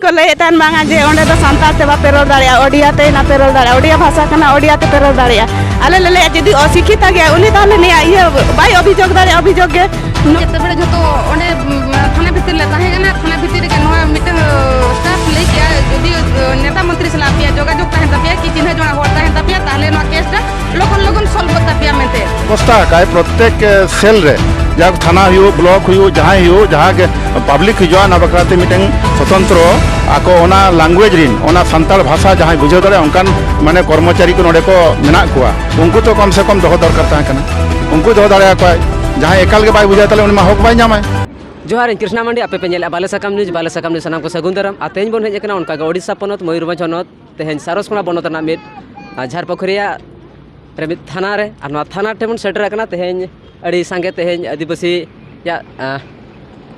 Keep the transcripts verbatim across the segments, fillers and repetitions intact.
ᱠᱚ ᱞᱟᱹᱭᱮᱫ ᱛᱟᱦᱮᱱ ᱵᱟᱝᱟ ᱡᱮ ᱚᱸᱰᱮ ᱫᱚ ᱥᱟᱱᱛᱟᱲ ᱛᱮ ᱵᱟᱯᱮ ᱨᱚᱲ ᱫᱟᱲᱮᱭᱟᱜᱼᱟ, ᱳᱰᱤᱭᱟ ᱛᱮ ᱱᱟᱯᱮ ᱨᱚᱲ ᱫᱟᱲᱮᱭᱟᱜᱼᱟ, ᱳᱰᱤᱭᱟ ᱵᱷᱟᱥᱟ ᱠᱟᱱᱟ, ᱳᱰᱤᱭᱟ ᱛᱮᱯᱮ ᱨᱚᱲ ᱫᱟᱲᱮᱭᱟᱜᱼᱟ᱾ ᱟᱞᱮ ᱞᱮ ᱞᱟᱹᱭᱟ ᱡᱩᱫᱤ ᱚᱥᱤᱠᱷᱤᱛᱟ ᱜᱮᱭᱟ ᱩᱱᱤ, ᱛᱟᱦᱚᱞᱮ ᱱᱤᱭᱟᱹ ᱤᱭᱟᱹ ᱵᱟᱭ ᱚᱵᱷᱤᱡᱳᱜᱽ ᱫᱟᱲᱮᱭᱟᱜᱼᱟ, ᱚᱵᱷᱤᱡᱳᱜᱽ ᱜᱮ᱾ ᱡᱮᱛᱮ ᱵᱮᱲᱮ ᱡᱷᱚᱛᱚ ᱚᱸᱰᱮ, ᱩᱢ, ᱛᱷᱟᱱᱟ ᱵᱷᱤᱛᱤᱨ ᱞᱮ ᱛᱟᱦᱮᱸ ᱠᱟᱱᱟ, ᱛᱷᱟᱱᱟ ᱵᱷᱤᱛᱤᱨ ᱨᱮᱜᱮ ᱱᱚᱣᱟ ᱢᱤᱫᱴᱟᱝ, ᱟᱸ, staff ᱞᱟᱹᱭ ᱠᱮᱜᱼᱟ, ᱡᱩᱫᱤ, ᱟᱸ, ᱱᱮᱛᱟ ᱢᱚᱱᱛᱨᱤ ᱥᱟᱞᱟᱜ ᱟᱯᱮᱭᱟᱜ ᱡᱳᱜᱟᱡᱳᱜᱽ ᱛᱟᱦᱮᱱ ᱛᱟᱯᱮᱭᱟ ᱠᱤ ᱪᱤᱱᱦᱟᱹ ᱡᱚᱲᱟ ᱦᱚᱲ ᱛᱟᱦᱮᱱ ᱛᱟᱯᱮᱭᱟ, ᱛᱟᱦᱚᱞᱮ ᱱᱚᱣᱟ case ᱫᱚ ᱞᱚᱜᱚᱱ ᱞᱚᱜᱚᱱ solve ᱜᱚᱫ ᱛᱟᱯᱮᱭᱟ ᱢᱮᱱᱛᱮ᱾ ᱵᱮᱵᱚᱥᱛᱷᱟ ᱟᱠᱟᱫ ᱯᱨᱚᱛᱮᱠ, ᱮ, cell ᱨᱮ, ᱡᱟᱦᱟᱸ ᱛᱷᱟᱱᱟ ᱦᱩᱭᱩᱜ, block ᱦᱩᱭᱩᱜ, ᱡᱟᱦᱟᱸᱭ ᱦᱩᱭᱩᱜ, ᱡᱟᱦᱟᱸ ᱜᱮ public ᱦᱤᱡᱩᱜᱼᱟ, ᱚᱱᱟ ᱵᱟᱠᱷᱨᱟ ᱛᱮ ᱢᱤᱫᱴᱟᱝ ᱥᱚᱛᱚᱱᱛᱨᱚ ᱟᱠᱚ ᱚᱱᱟ language ᱨᱤᱱ, ᱚᱱᱟ ᱥᱟᱱᱛᱟᱲ ᱵᱷᱟᱥᱟ ᱡᱟᱦᱟᱸᱭ ᱵᱩᱡᱷᱟᱹᱣ ᱫᱟᱲᱮᱭᱟᱜᱼᱟ, ᱚᱱᱠᱟᱱ ᱢᱟᱱᱮ ᱠᱚᱨᱢᱚᱪᱟᱨᱤ ᱠᱚ ᱱᱚᱰᱮ ᱠᱚ ᱢᱮᱱᱟᱜ ᱠᱚᱣᱟ, ᱩᱱᱠᱩ ᱛᱚ ᱠᱚᱢ ᱥᱮ ᱠᱚᱢ ᱫᱚᱦᱚ ᱫᱚᱨᱠᱟᱨ ᱛᱟᱦᱮᱸ ᱠᱟᱱᱟ᱾ ᱩᱱᱠᱩ ᱫᱚᱦᱚ ᱫᱟᱲᱮᱭᱟᱠᱚᱣᱟᱭ᱾ ᱡᱟᱦᱟᱸᱭ ᱮᱠᱟᱞ ᱜᱮ ᱵᱟᱭ ᱵᱩᱡᱷᱟᱹᱣ, ᱛᱟᱦᱞᱮ ᱩᱱᱤ ᱢᱟ ᱦᱚᱠ ᱵᱟᱭ ᱧᱟᱢᱟᱭ᱾ ᱡᱚᱦᱟᱨ, ᱤᱧ ᱠᱨᱤᱥᱱᱟ ᱢᱟᱱᱰᱤ, ᱟᱯᱮ ᱯᱮ ᱧᱮᱞᱮᱫᱼᱟ ᱵᱟᱞᱮ ᱥᱟᱠᱟᱢ news᱾ ᱵᱟᱞᱮ ᱥᱟᱠᱟᱢ news ᱥᱟᱱᱟᱢ ᱠᱚ ᱥᱟᱹᱜᱩᱱ ᱫᱟᱨᱟᱢ᱾ ᱟᱨ ᱛᱮᱦᱮᱧ ᱵᱚᱱ ᱦᱮᱡ ᱟᱠᱟᱱᱟ ᱚᱱᱠᱟ ᱜᱮ ᱳᱰᱤᱥᱟ ᱯᱚᱱᱚᱛ ᱢᱚᱭᱩᱨᱵᱷᱚᱸᱡᱽ ᱦᱚᱱᱚᱛ, ᱛᱮᱦᱮᱧ ᱥᱟᱨᱚᱥᱠᱳᱱᱟ ᱵᱚᱱᱚᱛ ᱨᱮᱱᱟᱜ ᱢᱤᱫ, ᱟᱨ, ᱡᱷᱟᱨᱯᱟᱠᱷᱩᱨᱤᱭᱟ ᱨᱮ ᱢᱤᱫ ᱛᱷᱟᱱᱟ ᱨᱮ, ᱟᱨ ᱱᱚᱣᱟ ᱛᱷᱟᱱᱟ ᱴᱷᱮᱱ ᱵᱚᱱ ᱥᱮᱴᱮᱨ ᱟᱠᱟᱱᱟ᱾ ᱛᱮᱦᱮᱧ ᱟᱹᱰᱤ ᱥᱟᱸᱜᱮ ᱛᱮᱦᱮᱧ ᱟᱹᱫᱤᱵᱟᱹᱥᱤᱭᱟᱜ, ᱟᱸ,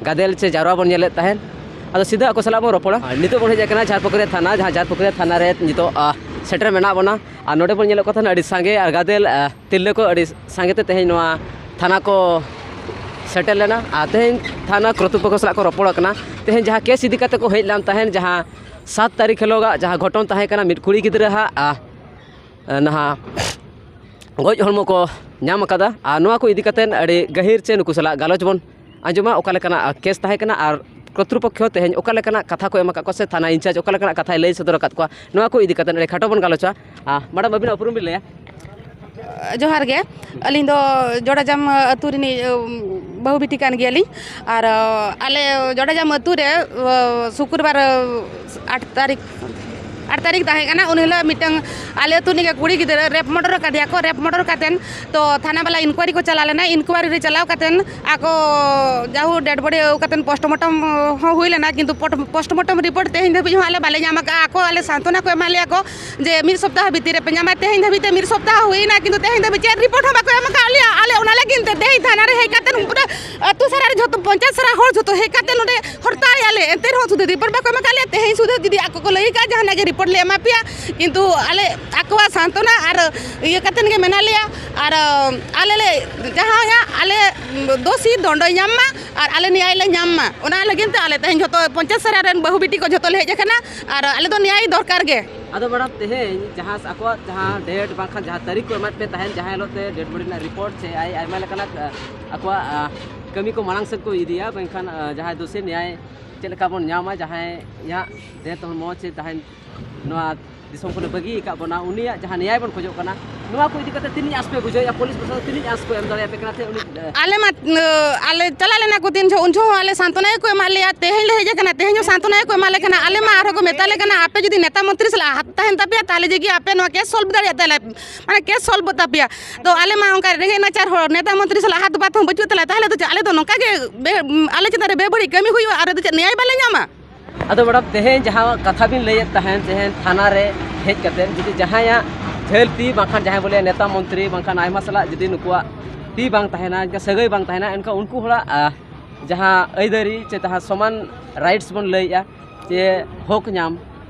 ᱜᱟᱫᱮᱞ ᱪᱮ ᱡᱟᱣᱨᱟ ᱵᱚᱱ ᱧᱮᱞᱮᱫ ᱛᱟᱦᱮᱸᱫ᱾ ᱟᱫᱚ ᱥᱤᱫᱷᱟᱹ ᱟᱠᱚ ᱥᱟᱞᱟᱜ ᱵᱚᱱ ᱨᱚᱯᱚᱲᱟ᱾ ᱟᱨ ᱱᱤᱛᱚᱜ ᱵᱚᱱ ᱦᱮᱡ ᱟᱠᱟᱱᱟ ᱡᱷᱟᱨᱯᱟᱠᱷᱩᱨᱤᱭᱟ ᱛᱷᱟᱱᱟ, ᱡᱟᱦᱟᱸ ᱡᱷᱟᱨᱯᱟᱠᱷᱩᱨᱤᱭᱟ ᱛᱷᱟᱱᱟ ᱨᱮ ᱱᱤᱛᱚᱜ, ᱟᱸ, ᱥᱮᱴᱮᱨ ᱢᱮᱱᱟᱜ ᱵᱚᱱᱟ᱾ ᱟᱨ ᱱᱚᱰᱮ ᱵᱚᱱ ᱧᱮᱞᱮᱫ ᱠᱚ ᱛᱟᱦᱮᱱᱟ ᱟᱹᱰᱤ ᱥᱟᱸᱜᱮ ᱟᱨ ᱜᱟᱫᱮᱞ, ᱟᱸ, ᱛᱤᱨᱞᱟᱹ ᱠᱚ ᱟᱹᱰᱤ ᱥᱟᱸᱜᱮ ᱛᱮ ᱛᱮᱦᱮᱧ ᱱᱚᱣᱟ ᱛᱷᱟᱱᱟ ᱠᱚ ᱥᱮᱴᱮᱨ ᱞᱮᱱᱟ᱾ ᱟᱨ ᱛᱮᱦᱮᱧ ᱛᱷᱟᱱᱟ ᱠᱚᱨᱛᱨᱤᱯᱚᱠᱠᱷᱚ ᱥᱟᱞᱟᱜ ᱠᱚ ᱨᱚᱯᱚᱲ ᱠᱟᱱᱟ᱾ ᱛᱮᱦᱮᱧ ᱡᱟᱦᱟᱸ case ᱤᱫᱤ ᱠᱟᱛᱮ ᱠᱚ ᱦᱮᱡ ᱞᱮᱱ ᱛᱟᱦᱮᱸᱫ, ᱡᱟᱦᱟᱸ ᱥᱟᱛ ᱛᱟᱹᱨᱤᱠᱷ ᱦᱤᱞᱳᱜᱟᱜ ᱡᱟᱦᱟᱸ ᱜᱷᱚᱴᱚᱱ ᱛᱟᱦᱮᱸ ᱠᱟᱱᱟ, ᱢᱤᱫ ᱠᱩᱲᱤ ᱜᱤᱫᱽᱨᱟᱹ ᱦᱟᱸᱜ, ᱟ, ᱱᱟᱦᱟᱜ ᱜᱚᱡ ᱦᱚᱲᱢᱚ ᱠᱚ ᱧᱟᱢ ᱟᱠᱟᱫᱟ᱾ ᱟᱨ ᱱᱚᱣᱟ ᱠᱚ ᱤᱫᱤ ᱠᱟᱛᱮ ᱟᱹᱰᱤ ᱜᱟᱹᱦᱤᱨ ᱪᱮ ᱱᱩᱠᱩ ᱥᱟᱞᱟᱜ ᱜᱟᱞᱚᱪ ᱵᱚᱱ ᱟᱸᱡᱚᱢᱟ, ᱚᱠᱟ ᱞᱮᱠᱟᱱᱟᱜ case ᱛᱟᱦᱮᱸ ᱠᱟᱱᱟ ᱟᱨ ᱠᱚᱨᱛᱨᱤᱯᱚᱠᱠᱷᱚ ᱛᱮᱦᱮᱧ ᱚᱠᱟ ᱞᱮᱠᱟᱱᱟᱜ ᱠᱟᱛᱷᱟ ᱠᱚ ᱮᱢ ᱟᱠᱟᱫ ᱠᱚᱣᱟ ᱥᱮ ᱛᱷᱟᱱᱟ incharge ᱚᱠᱟ ᱞᱮᱠᱟᱱᱟᱜ ᱠᱟᱛᱷᱟᱭ ᱞᱟᱹᱭ ᱥᱚᱫᱚᱨ ᱟᱠᱟᱫ ᱠᱚᱣᱟ, ᱱᱚᱣᱟ ᱠᱚ ᱤᱫᱤ ᱠᱟᱛᱮ ᱟᱹᱰᱤ ᱠᱷᱟᱴᱚ ᱵᱚᱱ ᱜᱟᱞᱚᱪᱟ᱾ ᱟ, madam, ᱟᱹᱵᱤᱱᱟᱜ ᱩᱯᱨᱩᱢ ᱵᱤᱱ ᱞᱟᱹᱭᱟ? ᱡᱚᱦᱟᱨ ᱜᱮ, ᱟᱹᱞᱤᱧ ᱫᱚ ᱡᱚᱰᱟᱡᱟᱢ ᱟᱹᱛᱩ ᱨᱤᱱᱤᱡ, ᱩᱢ, ᱵᱟᱹᱦᱩ ᱵᱤᱴᱤ ᱠᱟᱱ ᱜᱮᱭᱟᱞᱤᱧ᱾ ᱟᱨ, ᱟᱞᱮ ᱡᱚᱰᱟᱡᱟᱢ ᱟᱹᱛᱩ ᱨᱮ, ᱥᱩᱠᱨᱵᱟᱨ, ᱟᱴ ᱛᱟᱹᱨᱤᱠᱷ, ᱟᱴ ᱛᱟᱹᱨᱤᱠᱷ ᱛᱟᱦᱮᱸ ᱠᱟᱱᱟ᱾ ᱩᱱ ᱦᱤᱞᱳᱜ ᱢᱤᱫᱴᱟᱝ ᱟᱞᱮ ᱟᱹᱛᱩ ᱨᱤᱱᱤᱡ ᱜᱮ ᱠᱩᱲᱤ ᱜᱤᱫᱽᱨᱟᱹ rape murder ᱟᱠᱟᱫᱮᱭᱟ ᱠᱚ᱾ Rape murder ᱠᱟᱛᱮᱱ ᱛᱚ ᱛᱷᱟᱱᱟ ᱵᱟᱞᱟ inquiry ᱠᱚ ᱪᱟᱞᱟᱣ ᱞᱮᱱᱟ᱾ Inquiry ᱨᱮ ᱪᱟᱞᱟᱣ ᱠᱟᱛᱮᱱ ᱟᱠᱚ ᱡᱟᱦᱳ dead body ᱟᱹᱜᱩ ᱠᱟᱛᱮᱱ postmortem ᱦᱚᱸ ᱦᱩᱭ ᱞᱮᱱᱟ, ᱠᱤᱱᱛᱩ ᱯᱚᱴ-, postmortem report ᱛᱮᱦᱮᱧ ᱫᱷᱟᱹᱵᱤᱡ ᱦᱚᱸ ᱟᱞᱮ ᱵᱟᱞᱮ ᱧᱟᱢ ᱟᱠᱟᱫᱼᱟ᱾ ᱟᱠᱚ ᱟᱞᱮ ᱥᱟᱱᱛᱚᱱᱟ ᱠᱚ ᱮᱢᱟᱫ ᱞᱮᱭᱟ ᱠᱚ ᱡᱮ ᱢᱤᱫ ᱥᱚᱯᱛᱟᱦᱚ ᱵᱷᱤᱛᱤᱨ ᱨᱮᱯᱮ ᱧᱟᱢᱟ᱾ ᱛᱮᱦᱮᱧ ᱫᱷᱟᱹᱵᱤᱡ ᱛᱮ ᱢᱤᱫ ᱥᱚᱯᱛᱟᱦᱚ ᱦᱩᱭᱱᱟ, ᱠᱤᱱᱛᱩ ᱛᱮᱦᱮᱧ ᱫᱷᱟᱹᱵᱤᱡ ᱪᱮᱫ report ᱦᱚᱸ ᱵᱟᱠᱚ ᱮᱢ ᱟᱠᱟᱫ ᱞᱮᱭᱟ᱾ ᱟᱞᱮ ᱚᱱᱟ ᱞᱟᱹᱜᱤᱫ ᱛᱮ ᱛᱮᱦᱮᱧ ᱛᱷᱟᱱᱟ ᱨᱮ ᱦᱮᱡ ᱠᱟᱛᱮᱱ ᱯᱩᱨᱟᱹ ᱟᱹᱛᱩ ᱥᱟᱨᱟ ᱨᱮ ᱡᱷᱚᱛᱚ ᱯᱚᱧᱪᱟᱭᱮᱛ ᱥᱟᱨᱟ ᱦᱚᱲ ᱡᱷᱚᱛᱚ ᱦᱮᱡ ᱠᱟᱛᱮ ᱱᱚᱰᱮ ᱦᱚᱨᱛᱟᱞ ᱮᱫᱼᱟ ᱞᱮ, ᱮᱱᱛᱮ ᱨᱮᱦᱚᱸ ᱥᱩᱫᱷᱟᱹ report ᱵᱟᱠᱚ ᱮᱢ ᱟᱠᱟᱫ ᱞᱮᱭᱟ᱾ ᱛᱮᱦᱮᱧ ᱥᱩᱫᱷᱟᱹ ᱡᱩᱫᱤ ᱟᱠᱚ ᱠᱚ ᱞᱟᱹᱭ ᱟᱠᱟᱫᱼᱟ ᱡᱟᱦᱟᱱᱟᱜ ᱜᱮ report ᱞᱮ ᱮᱢᱟ ᱯᱮᱭᱟ, ᱠᱤᱱᱛᱩ ᱟᱞᱮ ᱟᱠᱚᱣᱟᱜ ᱥᱟᱱᱛᱚᱱᱟ ᱟᱨ ᱤᱭᱟᱹ ᱠᱟᱛᱮᱫ ᱜᱮ ᱢᱮᱱᱟᱜ ᱞᱮᱭᱟ᱾ ᱟᱨ ᱟᱞᱮ ᱞᱮ ᱡᱟᱦᱟᱸᱭᱟᱜ ᱟᱞᱮ ᱫᱳᱥᱤ ᱫᱚᱱᱰᱚᱭ ᱧᱟᱢ ᱢᱟ ᱟᱨ ᱟᱞᱮ ᱱᱮᱭᱟᱭ ᱞᱮ ᱧᱟᱢ ᱢᱟ, ᱚᱱᱟ ᱞᱟᱹᱜᱤᱫ ᱛᱮ ᱟᱞᱮ ᱛᱮᱦᱮᱧ ᱡᱷᱚᱛᱚ ᱯᱚᱧᱪᱟᱭᱮᱛ ᱥᱟᱨᱟ ᱨᱮᱱ ᱵᱟᱹᱦᱩ ᱵᱤᱴᱤ ᱠᱚ ᱡᱷᱚᱛᱚ ᱞᱮ ᱦᱮᱡ ᱟᱠᱟᱱᱟ᱾ ᱟᱨ ᱟᱞᱮ ᱫᱚ ᱱᱮᱭᱟᱭ ᱫᱚᱨᱠᱟᱨ ᱜᱮ᱾ ᱟᱫᱚ ᱢᱮᱰᱟᱢ, ᱛᱮᱦᱮᱧ ᱡᱟᱦᱟᱸ ᱟᱠᱚᱣᱟᱜ ᱡᱟᱦᱟᱸ ᱰᱮᱴ ᱵᱟᱝᱠᱷᱟᱱ ᱡᱟᱦᱟᱸ ᱛᱟᱹᱨᱤᱠᱷ ᱠᱚ ᱮᱢᱟᱫ ᱯᱮ ᱛᱟᱦᱮᱸᱫ, ᱡᱟᱦᱟᱸ ᱦᱤᱞᱳᱜ ᱛᱮ ᱰᱮᱰ ᱵᱚᱰᱤ ᱨᱮᱱᱟᱜ ᱨᱤᱯᱳᱨᱴ ᱥᱮ ᱟᱭ ᱟᱭᱢᱟ ᱞᱮᱠᱟᱱᱟᱜ, ᱟ, ᱟᱠᱚᱣᱟᱜ, ᱟ, ᱠᱟᱹᱢᱤ ᱠᱚ ᱢᱟᱲᱟᱝ ᱥᱮᱫ ᱠᱚ ᱤᱫᱤᱭᱟ, ᱢᱮᱱᱠᱷᱟᱱ, ᱟ, ᱡᱟᱦᱟᱸᱭ ᱫᱳᱥᱤ ᱱᱮᱭᱟᱭ ᱪᱮᱫ ᱞᱮᱠᱟ ᱵᱚᱱ ᱧᱟᱢᱟ, ᱡᱟᱦᱟᱸᱭ ᱤᱧᱟᱹᱜ ᱫᱮᱦ ᱛᱚᱞ ᱢᱚᱡᱽ ᱥᱮ ᱡᱟᱦᱟᱸᱭ ᱱᱚᱣᱟ ᱫᱤᱥᱚᱢ ᱠᱷᱚᱱᱮ ᱵᱟᱹᱜᱤ ᱟᱠᱟᱫ ᱵᱚᱱᱟ, ᱩᱱᱤᱭᱟᱜ ᱡᱟᱦᱟᱸ ᱱᱮᱭᱟᱭ ᱵᱚᱱ ᱠᱷᱚᱡᱚᱜ ᱠᱟᱱᱟ, ᱱᱚᱣᱟ ᱠᱚ ᱤᱫᱤ ᱠᱟᱛᱮ ᱛᱤᱱᱟᱹᱜ ᱟᱸᱥ ᱯᱮ ᱵᱩᱡᱷᱟᱹᱣᱮᱫᱼᱟ? ᱯᱩᱞᱤᱥ ᱯᱨᱚᱥᱟᱥᱚᱱ ᱛᱤᱱᱟᱹᱜ ᱟᱸᱥ ᱠᱚ ᱮᱢ ᱫᱟᱲᱮᱭᱟᱯᱮ ᱠᱟᱱᱟ ᱛᱮ ᱩᱱᱤ, ᱮ, ᱟᱞᱮ ᱢᱟ, ᱟᱞᱮ ᱪᱟᱞᱟᱣ ᱞᱮᱱᱟ ᱠᱚ ᱫᱤᱱ ᱡᱚᱦᱚᱜ, ᱩᱱ ᱡᱚᱦᱚᱜ ᱦᱚᱸ ᱟᱞᱮ ᱥᱟᱱᱛᱚᱱᱟ ᱜᱮᱠᱚ ᱮᱢᱟᱜ ᱞᱮᱭᱟ, ᱛᱮᱦᱮᱧ ᱞᱮ ᱦᱮᱡ ᱟᱠᱟᱱᱟ, ᱛᱮᱦᱮᱧ ᱦᱚᱸ ᱥᱟᱱᱛᱚᱱᱟ ᱜᱮᱠᱚ ᱮᱢᱟᱜ ᱞᱮ ᱠᱟᱱᱟ᱾ ᱟᱞᱮ ᱢᱟ ᱟᱨᱦᱚᱸ ᱠᱚ ᱢᱮᱛᱟ ᱞᱮ ᱠᱟᱱᱟ, ᱟᱯᱮ ᱡᱩᱫᱤ ᱱᱮᱛᱟ ᱢᱚᱱᱛᱨᱤ ᱥᱟᱞᱟᱜ ᱦᱟᱛ ᱛᱟᱦᱮᱱ ᱛᱟᱯᱮᱭᱟ, ᱛᱟᱦᱚᱞᱮ ᱡᱮ ᱠᱤ ᱟᱯᱮ ᱱᱚᱣᱟ ᱠᱮᱥ ᱥᱚᱞᱵᱷ ᱫᱟᱲᱮᱭᱟᱜ ᱛᱟᱞᱮ, ᱢᱟᱱᱮ ᱠᱮᱥ ᱥᱚᱞᱵᱷ ᱛᱟᱯᱮᱭᱟ᱾ ᱛᱚ ᱟᱞᱮ ᱢᱟ ᱚᱱᱠᱟ ᱨᱮᱸᱜᱮᱡ ᱱᱟᱪᱟᱨ ᱦᱚᱲ, ᱱᱮᱛᱟ ᱢᱚᱱᱛᱨᱤ ᱥᱟᱞᱟᱜ ᱦᱟᱛ ᱵᱟᱛ ᱦᱚᱸ ᱵᱟᱹᱪᱩᱜ ᱛᱟᱞᱮᱭᱟ, ᱛᱟᱦᱚᱞᱮ ᱫᱚ ᱪᱮᱫ ᱟᱞᱮ ᱫᱚ ᱱᱚᱝᱠᱟ ᱜᱮ ᱵᱮ-, ᱟᱞᱮ ᱪᱮᱛᱟᱱ ᱨᱮ ᱵᱮᱵᱟᱹᱲᱤᱡ ᱠᱟᱹᱢᱤ ᱦᱩᱭᱩᱜᱼᱟ ᱟᱨ ᱟᱫᱚ ᱪᱮᱫ ᱱᱮᱭᱟᱭ ᱵᱟᱞᱮ ᱧᱟᱢᱟ? ᱟᱫᱚ ᱢᱮᱰᱟᱢ, ᱛᱮᱦᱮᱧ ᱡᱟᱦᱟᱸ ᱠᱟᱛᱷᱟ ᱵᱤᱱ ᱞᱟᱹᱭᱮᱫ ᱛᱟᱦᱮᱸᱫ, ᱛᱮᱦᱮᱧ ᱛᱷᱟᱱᱟ ᱨᱮ ᱦᱮᱡ ᱠᱟᱛᱮᱫ ᱡᱩᱫᱤ ᱡᱟᱦᱟᱸᱭᱟᱜ ᱡᱷᱟᱹᱞ ᱛᱤ ᱵᱟᱝᱠᱷᱟᱱ ᱡᱟᱦᱟᱸᱭ ᱵᱚᱞᱮ ᱱᱮᱛᱟ ᱢᱚᱱᱛᱨᱤ ᱵᱟᱝᱠᱷᱟᱱ ᱟᱭᱢᱟ ᱥᱟᱞᱟᱜ ᱡᱩᱫᱤ ᱱᱩᱠᱩᱣᱟᱜ ᱛᱤ ᱵᱟᱝ ᱛᱟᱦᱮᱱᱟ, ᱥᱟᱹᱜᱟᱹᱭ ᱵᱟᱝ ᱛᱟᱦᱮᱱᱟ, ᱮᱱᱠᱷᱟᱱ ᱩᱱᱠᱩ ᱦᱚᱲᱟᱜ, ᱟ, ᱡᱟᱦᱟᱸ ᱟᱹᱭᱫᱟᱹᱨᱤ ᱪᱮ ᱡᱟᱦᱟᱸ ᱥᱚᱢᱟᱱ ᱨᱟᱭᱤᱴᱥ ᱵᱚᱱ ᱞᱟᱹᱭᱮᱫᱼᱟ, ᱪᱮ ᱦᱚᱠ ᱧᱟᱢ,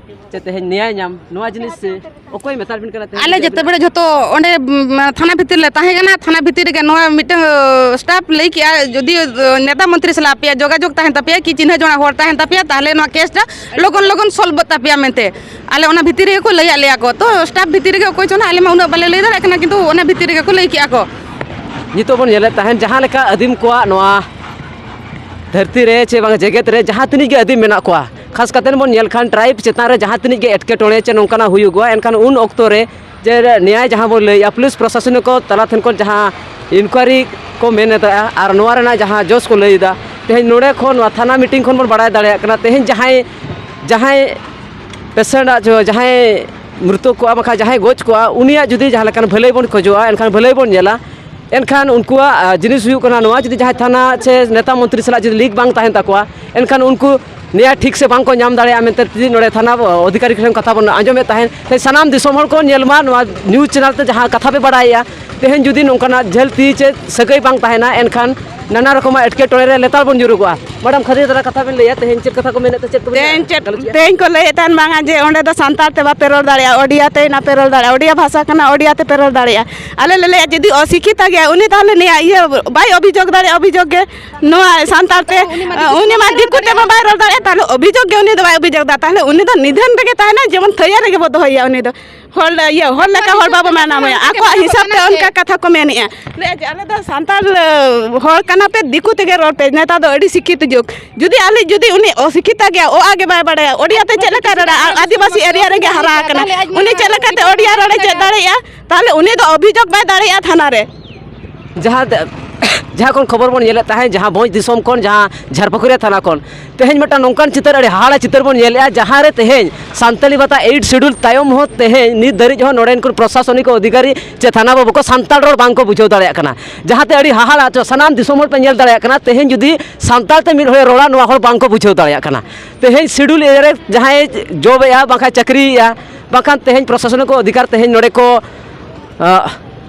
ᱪᱮ ᱛᱮᱦᱮᱧ ᱱᱮᱭᱟᱭ ᱧᱟᱢ, ᱱᱚᱣᱟ ᱡᱤᱱᱤᱥ ᱚᱠᱚᱭ ᱢᱮᱛᱟ ᱵᱤᱱ ᱠᱟᱱᱟ? ᱛᱮᱦᱮᱧ ᱟᱞᱮ ᱡᱩᱫᱤ ᱡᱮᱛᱮ ᱵᱮᱲᱟ ᱡᱷᱚᱛᱚ ᱚᱸᱰᱮ, ᱩᱢ, ᱛᱷᱟᱱᱟ ᱵᱷᱤᱛᱤᱨ ᱞᱮ ᱛᱟᱦᱮᱸ ᱠᱟᱱᱟ, ᱛᱷᱟᱱᱟ ᱵᱷᱤᱛᱤᱨ ᱨᱮᱜᱮ ᱱᱚᱣᱟ ᱢᱤᱫᱴᱟᱝ, ᱚ, ᱥᱴᱟᱯ ᱞᱟᱹᱭ ᱠᱮᱜᱼᱟ, ᱡᱩᱫᱤ, ᱚ, ᱱᱮᱛᱟ ᱢᱚᱱᱛᱨᱤ ᱥᱟᱞᱟᱜ ᱟᱯᱮᱭᱟᱜ ᱡᱳᱜᱟᱡᱳᱜᱽ ᱛᱟᱦᱮᱱ ᱛᱟᱯᱮᱭᱟ ᱠᱤ ᱪᱤᱱᱦᱟᱹ ᱡᱚᱲᱟ ᱦᱚᱲ ᱛᱟᱦᱮᱱ ᱛᱟᱯᱮᱭᱟ, ᱛᱟᱦᱚᱞᱮ ᱱᱚᱣᱟ ᱠᱮᱥ ᱴᱟ ᱞᱚᱜᱚᱱ ᱞᱚᱜᱚᱱ ᱥᱚᱞᱵᱷ ᱛᱟᱯᱮᱭᱟ ᱢᱮᱱᱛᱮ᱾ ᱟᱞᱮ ᱚᱱᱟ ᱵᱷᱤᱛᱤᱨ ᱨᱮᱜᱮ ᱠᱚ ᱞᱟᱹᱭᱟᱫ ᱞᱮᱭᱟ ᱠᱚ᱾ ᱛᱚ ᱥᱴᱟᱯ ᱵᱷᱤᱛᱤᱨ ᱨᱮᱜᱮ ᱚᱠᱚᱭ ᱪᱚ ᱱᱟᱦᱟᱜ, ᱟᱞᱮ ᱢᱟ ᱩᱱᱟᱹᱜ ᱵᱟᱞᱮ ᱞᱟᱹᱭ ᱫᱟᱲᱮᱭᱟᱜ ᱠᱟᱱᱟ, ᱠᱤᱱᱛᱩ ᱚᱱᱟ ᱵᱷᱤᱛᱤᱨ ᱨᱮᱜᱮ ᱠᱚ ᱞᱟᱹᱭ ᱠᱮᱜᱼᱟ ᱠᱚ᱾ ᱱᱤᱛᱚᱜ ᱵᱚᱱ ᱧᱮᱞᱮᱫ ᱛᱟᱦᱮᱱ, ᱡᱟᱦᱟᱸ ᱞᱮᱠᱟ ᱟᱹᱫᱤᱢ ᱠᱚᱣᱟᱜ ᱱᱚᱣᱟ ᱫᱷᱟᱹᱨᱛᱤ ᱨᱮ ᱪᱮ ᱵᱟᱝ ᱡᱮᱜᱮᱛ ᱨᱮ ᱡᱟᱦᱟᱸ ᱛᱤᱱᱟᱹᱜ ᱜᱮ ᱟᱹᱫᱤᱢ ᱢᱮᱱᱟᱜ ᱠᱚᱣᱟ, ᱠᱷᱟᱥ ᱠᱟᱛᱮ ᱵᱚᱱ ᱧᱮᱞ ᱠᱷᱟᱱ ᱴᱨᱟᱭᱤᱵᱽ ᱪᱮᱛᱟᱱ ᱨᱮ ᱡᱟᱦᱟᱸ ᱛᱤᱱᱟᱹᱜ ᱜᱮ ᱮᱴᱠᱮᱴᱚᱬᱮ ᱪᱮ ᱱᱚᱝᱠᱟᱱᱟᱜ ᱦᱩᱭᱩᱜᱚᱜᱼᱟ, ᱮᱱᱠᱷᱟᱱ ᱩᱱ ᱚᱠᱛᱚ ᱨᱮ ᱡᱮ ᱱᱮᱭᱟᱭ ᱡᱟᱦᱟᱸ ᱵᱚᱱ ᱞᱟᱹᱭᱮᱜᱼᱟ, ᱯᱩᱞᱤᱥ ᱯᱨᱚᱥᱟᱥᱚᱱ ᱠᱚ ᱛᱟᱞᱟ ᱴᱷᱮᱱ ᱠᱷᱚᱱ ᱡᱟᱦᱟᱸ ᱤᱱᱠᱩᱣᱟᱨᱤ ᱠᱚ ᱢᱮᱱ ᱮᱫᱟ ᱟᱨ ᱱᱚᱣᱟ ᱨᱮᱱᱟᱜ ᱡᱟᱦᱟᱸ ᱡᱚᱥ ᱠᱚ ᱞᱟᱹᱭ ᱮᱫᱟ, ᱛᱮᱦᱮᱧ ᱱᱚᱰᱮ ᱠᱷᱚᱱ ᱱᱚᱣᱟ ᱛᱷᱟᱱᱟ ᱢᱤᱴᱤᱝ ᱠᱷᱚᱱ ᱵᱚᱱ ᱵᱟᱲᱟᱭ ᱫᱟᱲᱮᱭᱟᱜ ᱠᱟᱱᱟ, ᱛᱮᱦᱮᱧ ᱡᱟᱦᱟᱸᱭ, ᱡᱟᱦᱟᱸᱭ ᱯᱮᱥᱮᱱᱴ ᱟᱜ ᱡᱟᱦᱟᱸᱭ ᱢᱨᱤᱛᱚᱠ ᱠᱚᱜᱼᱟ, ᱵᱟᱠᱷᱟᱱ ᱡᱟᱦᱟᱸᱭ ᱜᱚᱡ ᱠᱚᱜᱼᱟ, ᱩᱱᱤᱭᱟᱜ ᱡᱩᱫᱤ ᱡᱟᱦᱟᱸ ᱞᱮᱠᱟᱱ ᱵᱷᱟᱹᱞᱟᱹᱭ ᱵᱚᱱ ᱠᱷᱚᱡᱚᱜᱼᱟ, ᱮᱱᱠᱷᱟᱱ ᱵᱷᱟᱹᱞᱟᱹᱭ ᱵᱚᱱ ᱧᱮᱞᱟ᱾ ᱮᱱᱠᱷᱟᱱ ᱩᱱᱠᱩᱣᱟᱜ, ᱟ, ᱡᱤᱱᱤᱥ ᱦᱩᱭᱩᱜ ᱠᱟᱱᱟ ᱱᱚᱣᱟ, ᱡᱩᱫᱤ ᱡᱟᱦᱟᱸᱭ ᱛᱷᱟᱱᱟ ᱥᱮ ᱱᱮᱛᱟ ᱢᱚᱱᱛᱨᱤ ᱥᱟᱞᱟᱜ ᱡᱩᱫᱤ ᱞᱤᱝᱠ ᱵᱟᱝ ᱛᱟᱦᱮᱱ ᱛᱟᱠᱚᱣᱟ, ᱮᱱᱠᱷᱟᱱ ᱩᱱᱠᱩ ᱱᱮᱭᱟᱭ ᱴᱷᱤᱠ ᱥᱮ ᱵᱟᱝ ᱠᱚ ᱧᱟᱢ ᱫᱟᱲᱮᱭᱟᱜᱼᱟ ᱢᱮᱱᱛᱮ ᱛᱮᱦᱮᱧ ᱱᱚᱰᱮ ᱛᱷᱟᱱᱟ ᱚᱫᱷᱤᱠᱟᱨᱤ ᱴᱷᱮᱱ ᱠᱟᱛᱷᱟ ᱵᱚᱱ ᱟᱸᱡᱚᱢᱮᱫ ᱛᱟᱦᱮᱸᱫ᱾ ᱛᱮ ᱥᱟᱱᱟᱢ ᱫᱤᱥᱚᱢ ᱦᱚᱲ ᱠᱚ ᱧᱮᱞ ᱢᱟ ᱱᱚᱣᱟ ᱱᱤᱭᱩᱡᱽ ᱪᱮᱱᱮᱞ ᱛᱮ ᱡᱟᱦᱟᱸ ᱠᱟᱛᱷᱟ ᱯᱮ ᱵᱟᱲᱟᱭᱮᱫᱼᱟ, ᱛᱮᱦᱮᱧ ᱡᱩᱫᱤ ᱱᱚᱝᱠᱟᱱᱟᱜ ᱡᱷᱟᱹᱞ ᱛᱤ ᱪᱮ ᱥᱟᱹᱜᱟᱹᱭ ᱵᱟᱝ ᱛᱟᱦᱮᱱᱟ, ᱮᱱᱠᱷᱟᱱ ᱱᱟᱱᱟ ᱨᱚᱠᱚᱢᱟᱜ ᱮᱴᱠᱮᱴᱚᱬᱮ ᱨᱮ ᱞᱮᱛᱟᱲ ᱵᱚᱱ ᱧᱩᱨᱩᱜᱚᱜᱼᱟ᱾ ᱢᱮᱰᱟᱢ, ᱠᱷᱟᱹᱫᱤ ᱫᱷᱟᱨᱟ ᱠᱟᱛᱷᱟ ᱵᱮᱱ ᱞᱟᱹᱭᱟ, ᱛᱮᱦᱮᱧ ᱪᱮᱫ ᱠᱟᱛᱷᱟ ᱠᱚ ᱢᱮᱱᱮᱫ ᱛᱮ ᱪᱮᱫ ᱠᱚ ᱢᱮᱱᱟ? ᱛᱮᱦᱮᱧ ᱪᱮᱫ, ᱜᱟᱞᱚᱪ ᱜᱮᱭᱟ᱾ ᱛᱮᱦᱮᱧ ᱠᱚ ᱞᱟᱹᱭᱮᱫ ᱛᱟᱦᱮᱱ ᱵᱟᱝᱟ ᱡᱮ ᱚᱸᱰᱮ ᱫᱚ ᱥᱟᱱᱛᱟᱲ ᱛᱮ ᱵᱟᱯᱮ ᱨᱚᱲ ᱫᱟᱲᱮᱭᱟᱜᱼᱟ, ᱳᱰᱤᱭᱟ ᱛᱮ ᱱᱟᱯᱮ ᱨᱚᱲ ᱫᱟᱲᱮᱭᱟᱜᱼᱟ, ᱳᱰᱤᱭᱟ ᱵᱷᱟᱥᱟ ᱠᱟᱱᱟ, ᱳᱰᱤᱭᱟ ᱛᱮᱯᱮ ᱨᱚᱲ ᱫᱟᱲᱮᱭᱟᱜᱼᱟ᱾ ᱟᱞᱮ ᱞᱮ ᱞᱟᱹᱭᱟ ᱡᱩᱫᱤ ᱚᱥᱤᱠᱷᱤᱛᱟ ᱜᱮᱭᱟ ᱩᱱᱤ, ᱛᱟᱦᱚᱞᱮ ᱱᱤᱭᱟᱹ ᱤᱭᱟᱹ ᱵᱟᱭ ᱚᱵᱷᱤᱡᱳᱜᱽ ᱫᱟᱲᱮᱭᱟᱜᱼᱟ, ᱚᱵᱷᱤᱡᱳᱜᱽ ᱜᱮ ᱱᱚᱣᱟ ᱥᱟᱱᱛᱟᱲ ᱛᱮ, ᱩᱱᱤ ᱢᱟ ᱫᱤᱠᱩ ᱛᱮ ᱢᱟ ᱵᱟᱭ ᱨᱚᱲ ᱫᱟᱲᱮᱭᱟᱜᱼᱟ, ᱛᱟᱦᱚᱞᱮ ᱚᱵᱷᱤᱡᱳᱜᱽ ᱜᱮ ᱩᱱᱤ ᱫᱚ ᱵᱟᱭ ᱚᱵᱷᱤᱡᱳᱜᱽ ᱫᱟ, ᱛᱟᱦᱚᱞᱮ ᱩᱱᱤ ᱫᱚ ᱱᱤᱫᱷᱟᱹᱱ ᱨᱮᱜᱮ ᱛᱟᱦᱮᱱᱟ, ᱡᱮᱢᱚᱱ ᱛᱷᱟᱹᱭᱟᱹ ᱨᱮᱜᱮ ᱵᱚ ᱫᱚᱦᱚᱭᱮᱭᱟ ᱩᱱᱤ ᱫᱚ᱾ ᱦᱚᱲ ᱞᱮ-, ᱤᱭᱟᱹ, ᱦᱚᱲ ᱞᱮᱠᱟ ᱦᱚᱲ ᱵᱟᱵᱚ ᱢᱟᱱᱟᱣᱮᱭᱟ᱾ ᱟᱠᱚᱣᱟᱜ ᱦᱤᱥᱟᱹᱵ ᱛᱮ ᱚᱱᱠᱟ ᱠᱟᱛᱷᱟ ᱠᱚ ᱢᱮᱱᱮᱜᱼᱟ᱾ ᱞᱟᱹᱭᱮᱜᱼᱟ ᱡᱮ ᱟᱞᱮ ᱫᱚ ᱥᱟᱱᱛᱟᱲ, ᱮ, ᱦᱚᱲ ᱠᱟᱱᱟ ᱯᱮ, ᱫᱤᱠᱩ ᱛᱮᱜᱮ ᱨᱚᱲ ᱯᱮ᱾ ᱱᱮᱛᱟᱨ ᱫᱚ ᱟᱹᱰᱤ ᱥᱤᱠᱠᱷᱤᱛ ᱡᱩᱜᱽ᱾ ᱡᱩᱫᱤ ᱟᱞᱮ, ᱡᱩᱫᱤ ᱩᱱᱤ ᱚᱥᱤᱠᱠᱷᱤᱛᱟ ᱜᱮᱭᱟ, ᱚ ᱟ ᱜᱮ ᱵᱟᱭ ᱵᱟᱲᱟᱭᱟ, ᱳᱰᱤᱭᱟ ᱛᱮ ᱪᱮᱫ ᱞᱮᱠᱟᱭ ᱨᱚᱲᱟ? ᱟᱨ ᱟᱹᱫᱤᱵᱟᱹᱥᱤ ᱮᱨᱤᱭᱟ ᱨᱮᱜᱮ ᱦᱟᱨᱟ ᱟᱠᱟᱱᱟ, ᱩᱱᱤ ᱪᱮᱫ ᱞᱮᱠᱟᱛᱮ ᱳᱰᱤᱭᱟ ᱨᱚᱲᱮ ᱪᱮᱫ ᱫᱟᱲᱮᱭᱟᱜᱼᱟ? ᱛᱟᱦᱚᱞᱮ ᱩᱱᱤ ᱫᱚ ᱚᱵᱷᱤᱡᱳᱜᱽ ᱵᱟᱭ ᱫᱟᱲᱮᱭᱟᱜᱼᱟ ᱛᱷᱟᱱᱟ ᱨᱮ᱾ ᱡᱟᱦᱟᱸ ᱛᱮ-, ᱡᱟᱦᱟᱸ ᱠᱷᱚᱱ ᱠᱷᱚᱵᱚᱨ ᱵᱚᱱ ᱧᱮᱞᱮᱫ ᱛᱟᱦᱮᱸᱫ, ᱡᱟᱦᱟᱸ ᱵᱷᱚᱸᱡᱽ ᱫᱤᱥᱚᱢ ᱠᱷᱚᱱ, ᱡᱟᱦᱟᱸ ᱡᱷᱟᱨᱯᱟᱠᱩᱨᱤᱭᱟ ᱛᱷᱟᱱᱟ ᱠᱷᱚᱱ, ᱛᱮᱦᱮᱧ ᱢᱤᱫᱴᱟᱝ ᱱᱚᱝᱠᱟᱱ ᱪᱤᱛᱟᱹᱨ, ᱟᱹᱰᱤ ᱦᱟᱦᱟᱲᱟ ᱪᱤᱛᱟᱹᱨ ᱵᱚᱱ ᱧᱮᱞᱮᱫᱼᱟ, ᱡᱟᱦᱟᱸ ᱨᱮ ᱛᱮᱦᱮᱧ ᱥᱟᱱᱛᱟᱲᱤ ᱵᱷᱟᱥᱟ eighth schedule ᱛᱟᱭᱚᱢ ᱦᱚᱸ ᱛᱮᱦᱮᱧ ᱱᱤᱛ ᱫᱷᱟᱹᱨᱤᱡ ᱦᱚᱸ ᱱᱚᱰᱮᱱ ᱠᱚ ᱯᱨᱚᱥᱟᱥᱚᱱᱤᱠ ᱚᱫᱷᱤᱠᱟᱨᱤ ᱪᱮ ᱛᱷᱟᱱᱟ ᱵᱟᱹᱵᱩ ᱠᱚ ᱥᱟᱱᱛᱟᱲ ᱨᱚᱲ ᱵᱟᱝ ᱠᱚ ᱵᱩᱡᱷᱟᱹᱣ ᱫᱟᱲᱮᱭᱟᱜ ᱠᱟᱱᱟ᱾ ᱡᱟᱦᱟᱸᱛᱮ ᱟᱹᱰᱤ ᱦᱟᱦᱟᱲᱟ ᱪᱚ ᱥᱟᱱᱟᱢ ᱫᱤᱥᱚᱢ ᱦᱚᱲ ᱯᱮ ᱧᱮᱞ ᱫᱟᱲᱮᱭᱟᱜ ᱠᱟᱱᱟ, ᱛᱮᱦᱮᱧ ᱡᱩᱫᱤ ᱥᱟᱱᱛᱟᱲ ᱛᱮ ᱢᱤᱫ ᱦᱚᱲᱮ ᱨᱚᱲᱟ, ᱱᱚᱣᱟ ᱦᱚᱲ ᱵᱟᱝ ᱠᱚ ᱵᱩᱡᱷᱟᱹᱣ ᱫᱟᱲᱮᱭᱟᱜ ᱠᱟᱱᱟ᱾ ᱛᱮᱦᱮᱧ schedule area ᱨᱮ ᱡᱟᱦᱟᱸᱭ ᱡᱚᱵᱮᱜᱼᱟ, ᱵᱟᱝᱠᱷᱟᱱ ᱪᱟᱹᱠᱨᱤᱭᱮᱜᱼᱟ, ᱵᱟᱝᱠᱷᱟᱱ ᱛᱮᱦᱮᱧ ᱯᱨᱚᱥᱟᱥᱚᱱᱤᱠ ᱚᱫᱷᱤᱠᱟᱨ ᱛᱮᱦᱮᱧ ᱱᱚᱰᱮ ᱠᱚ, ᱟᱜ,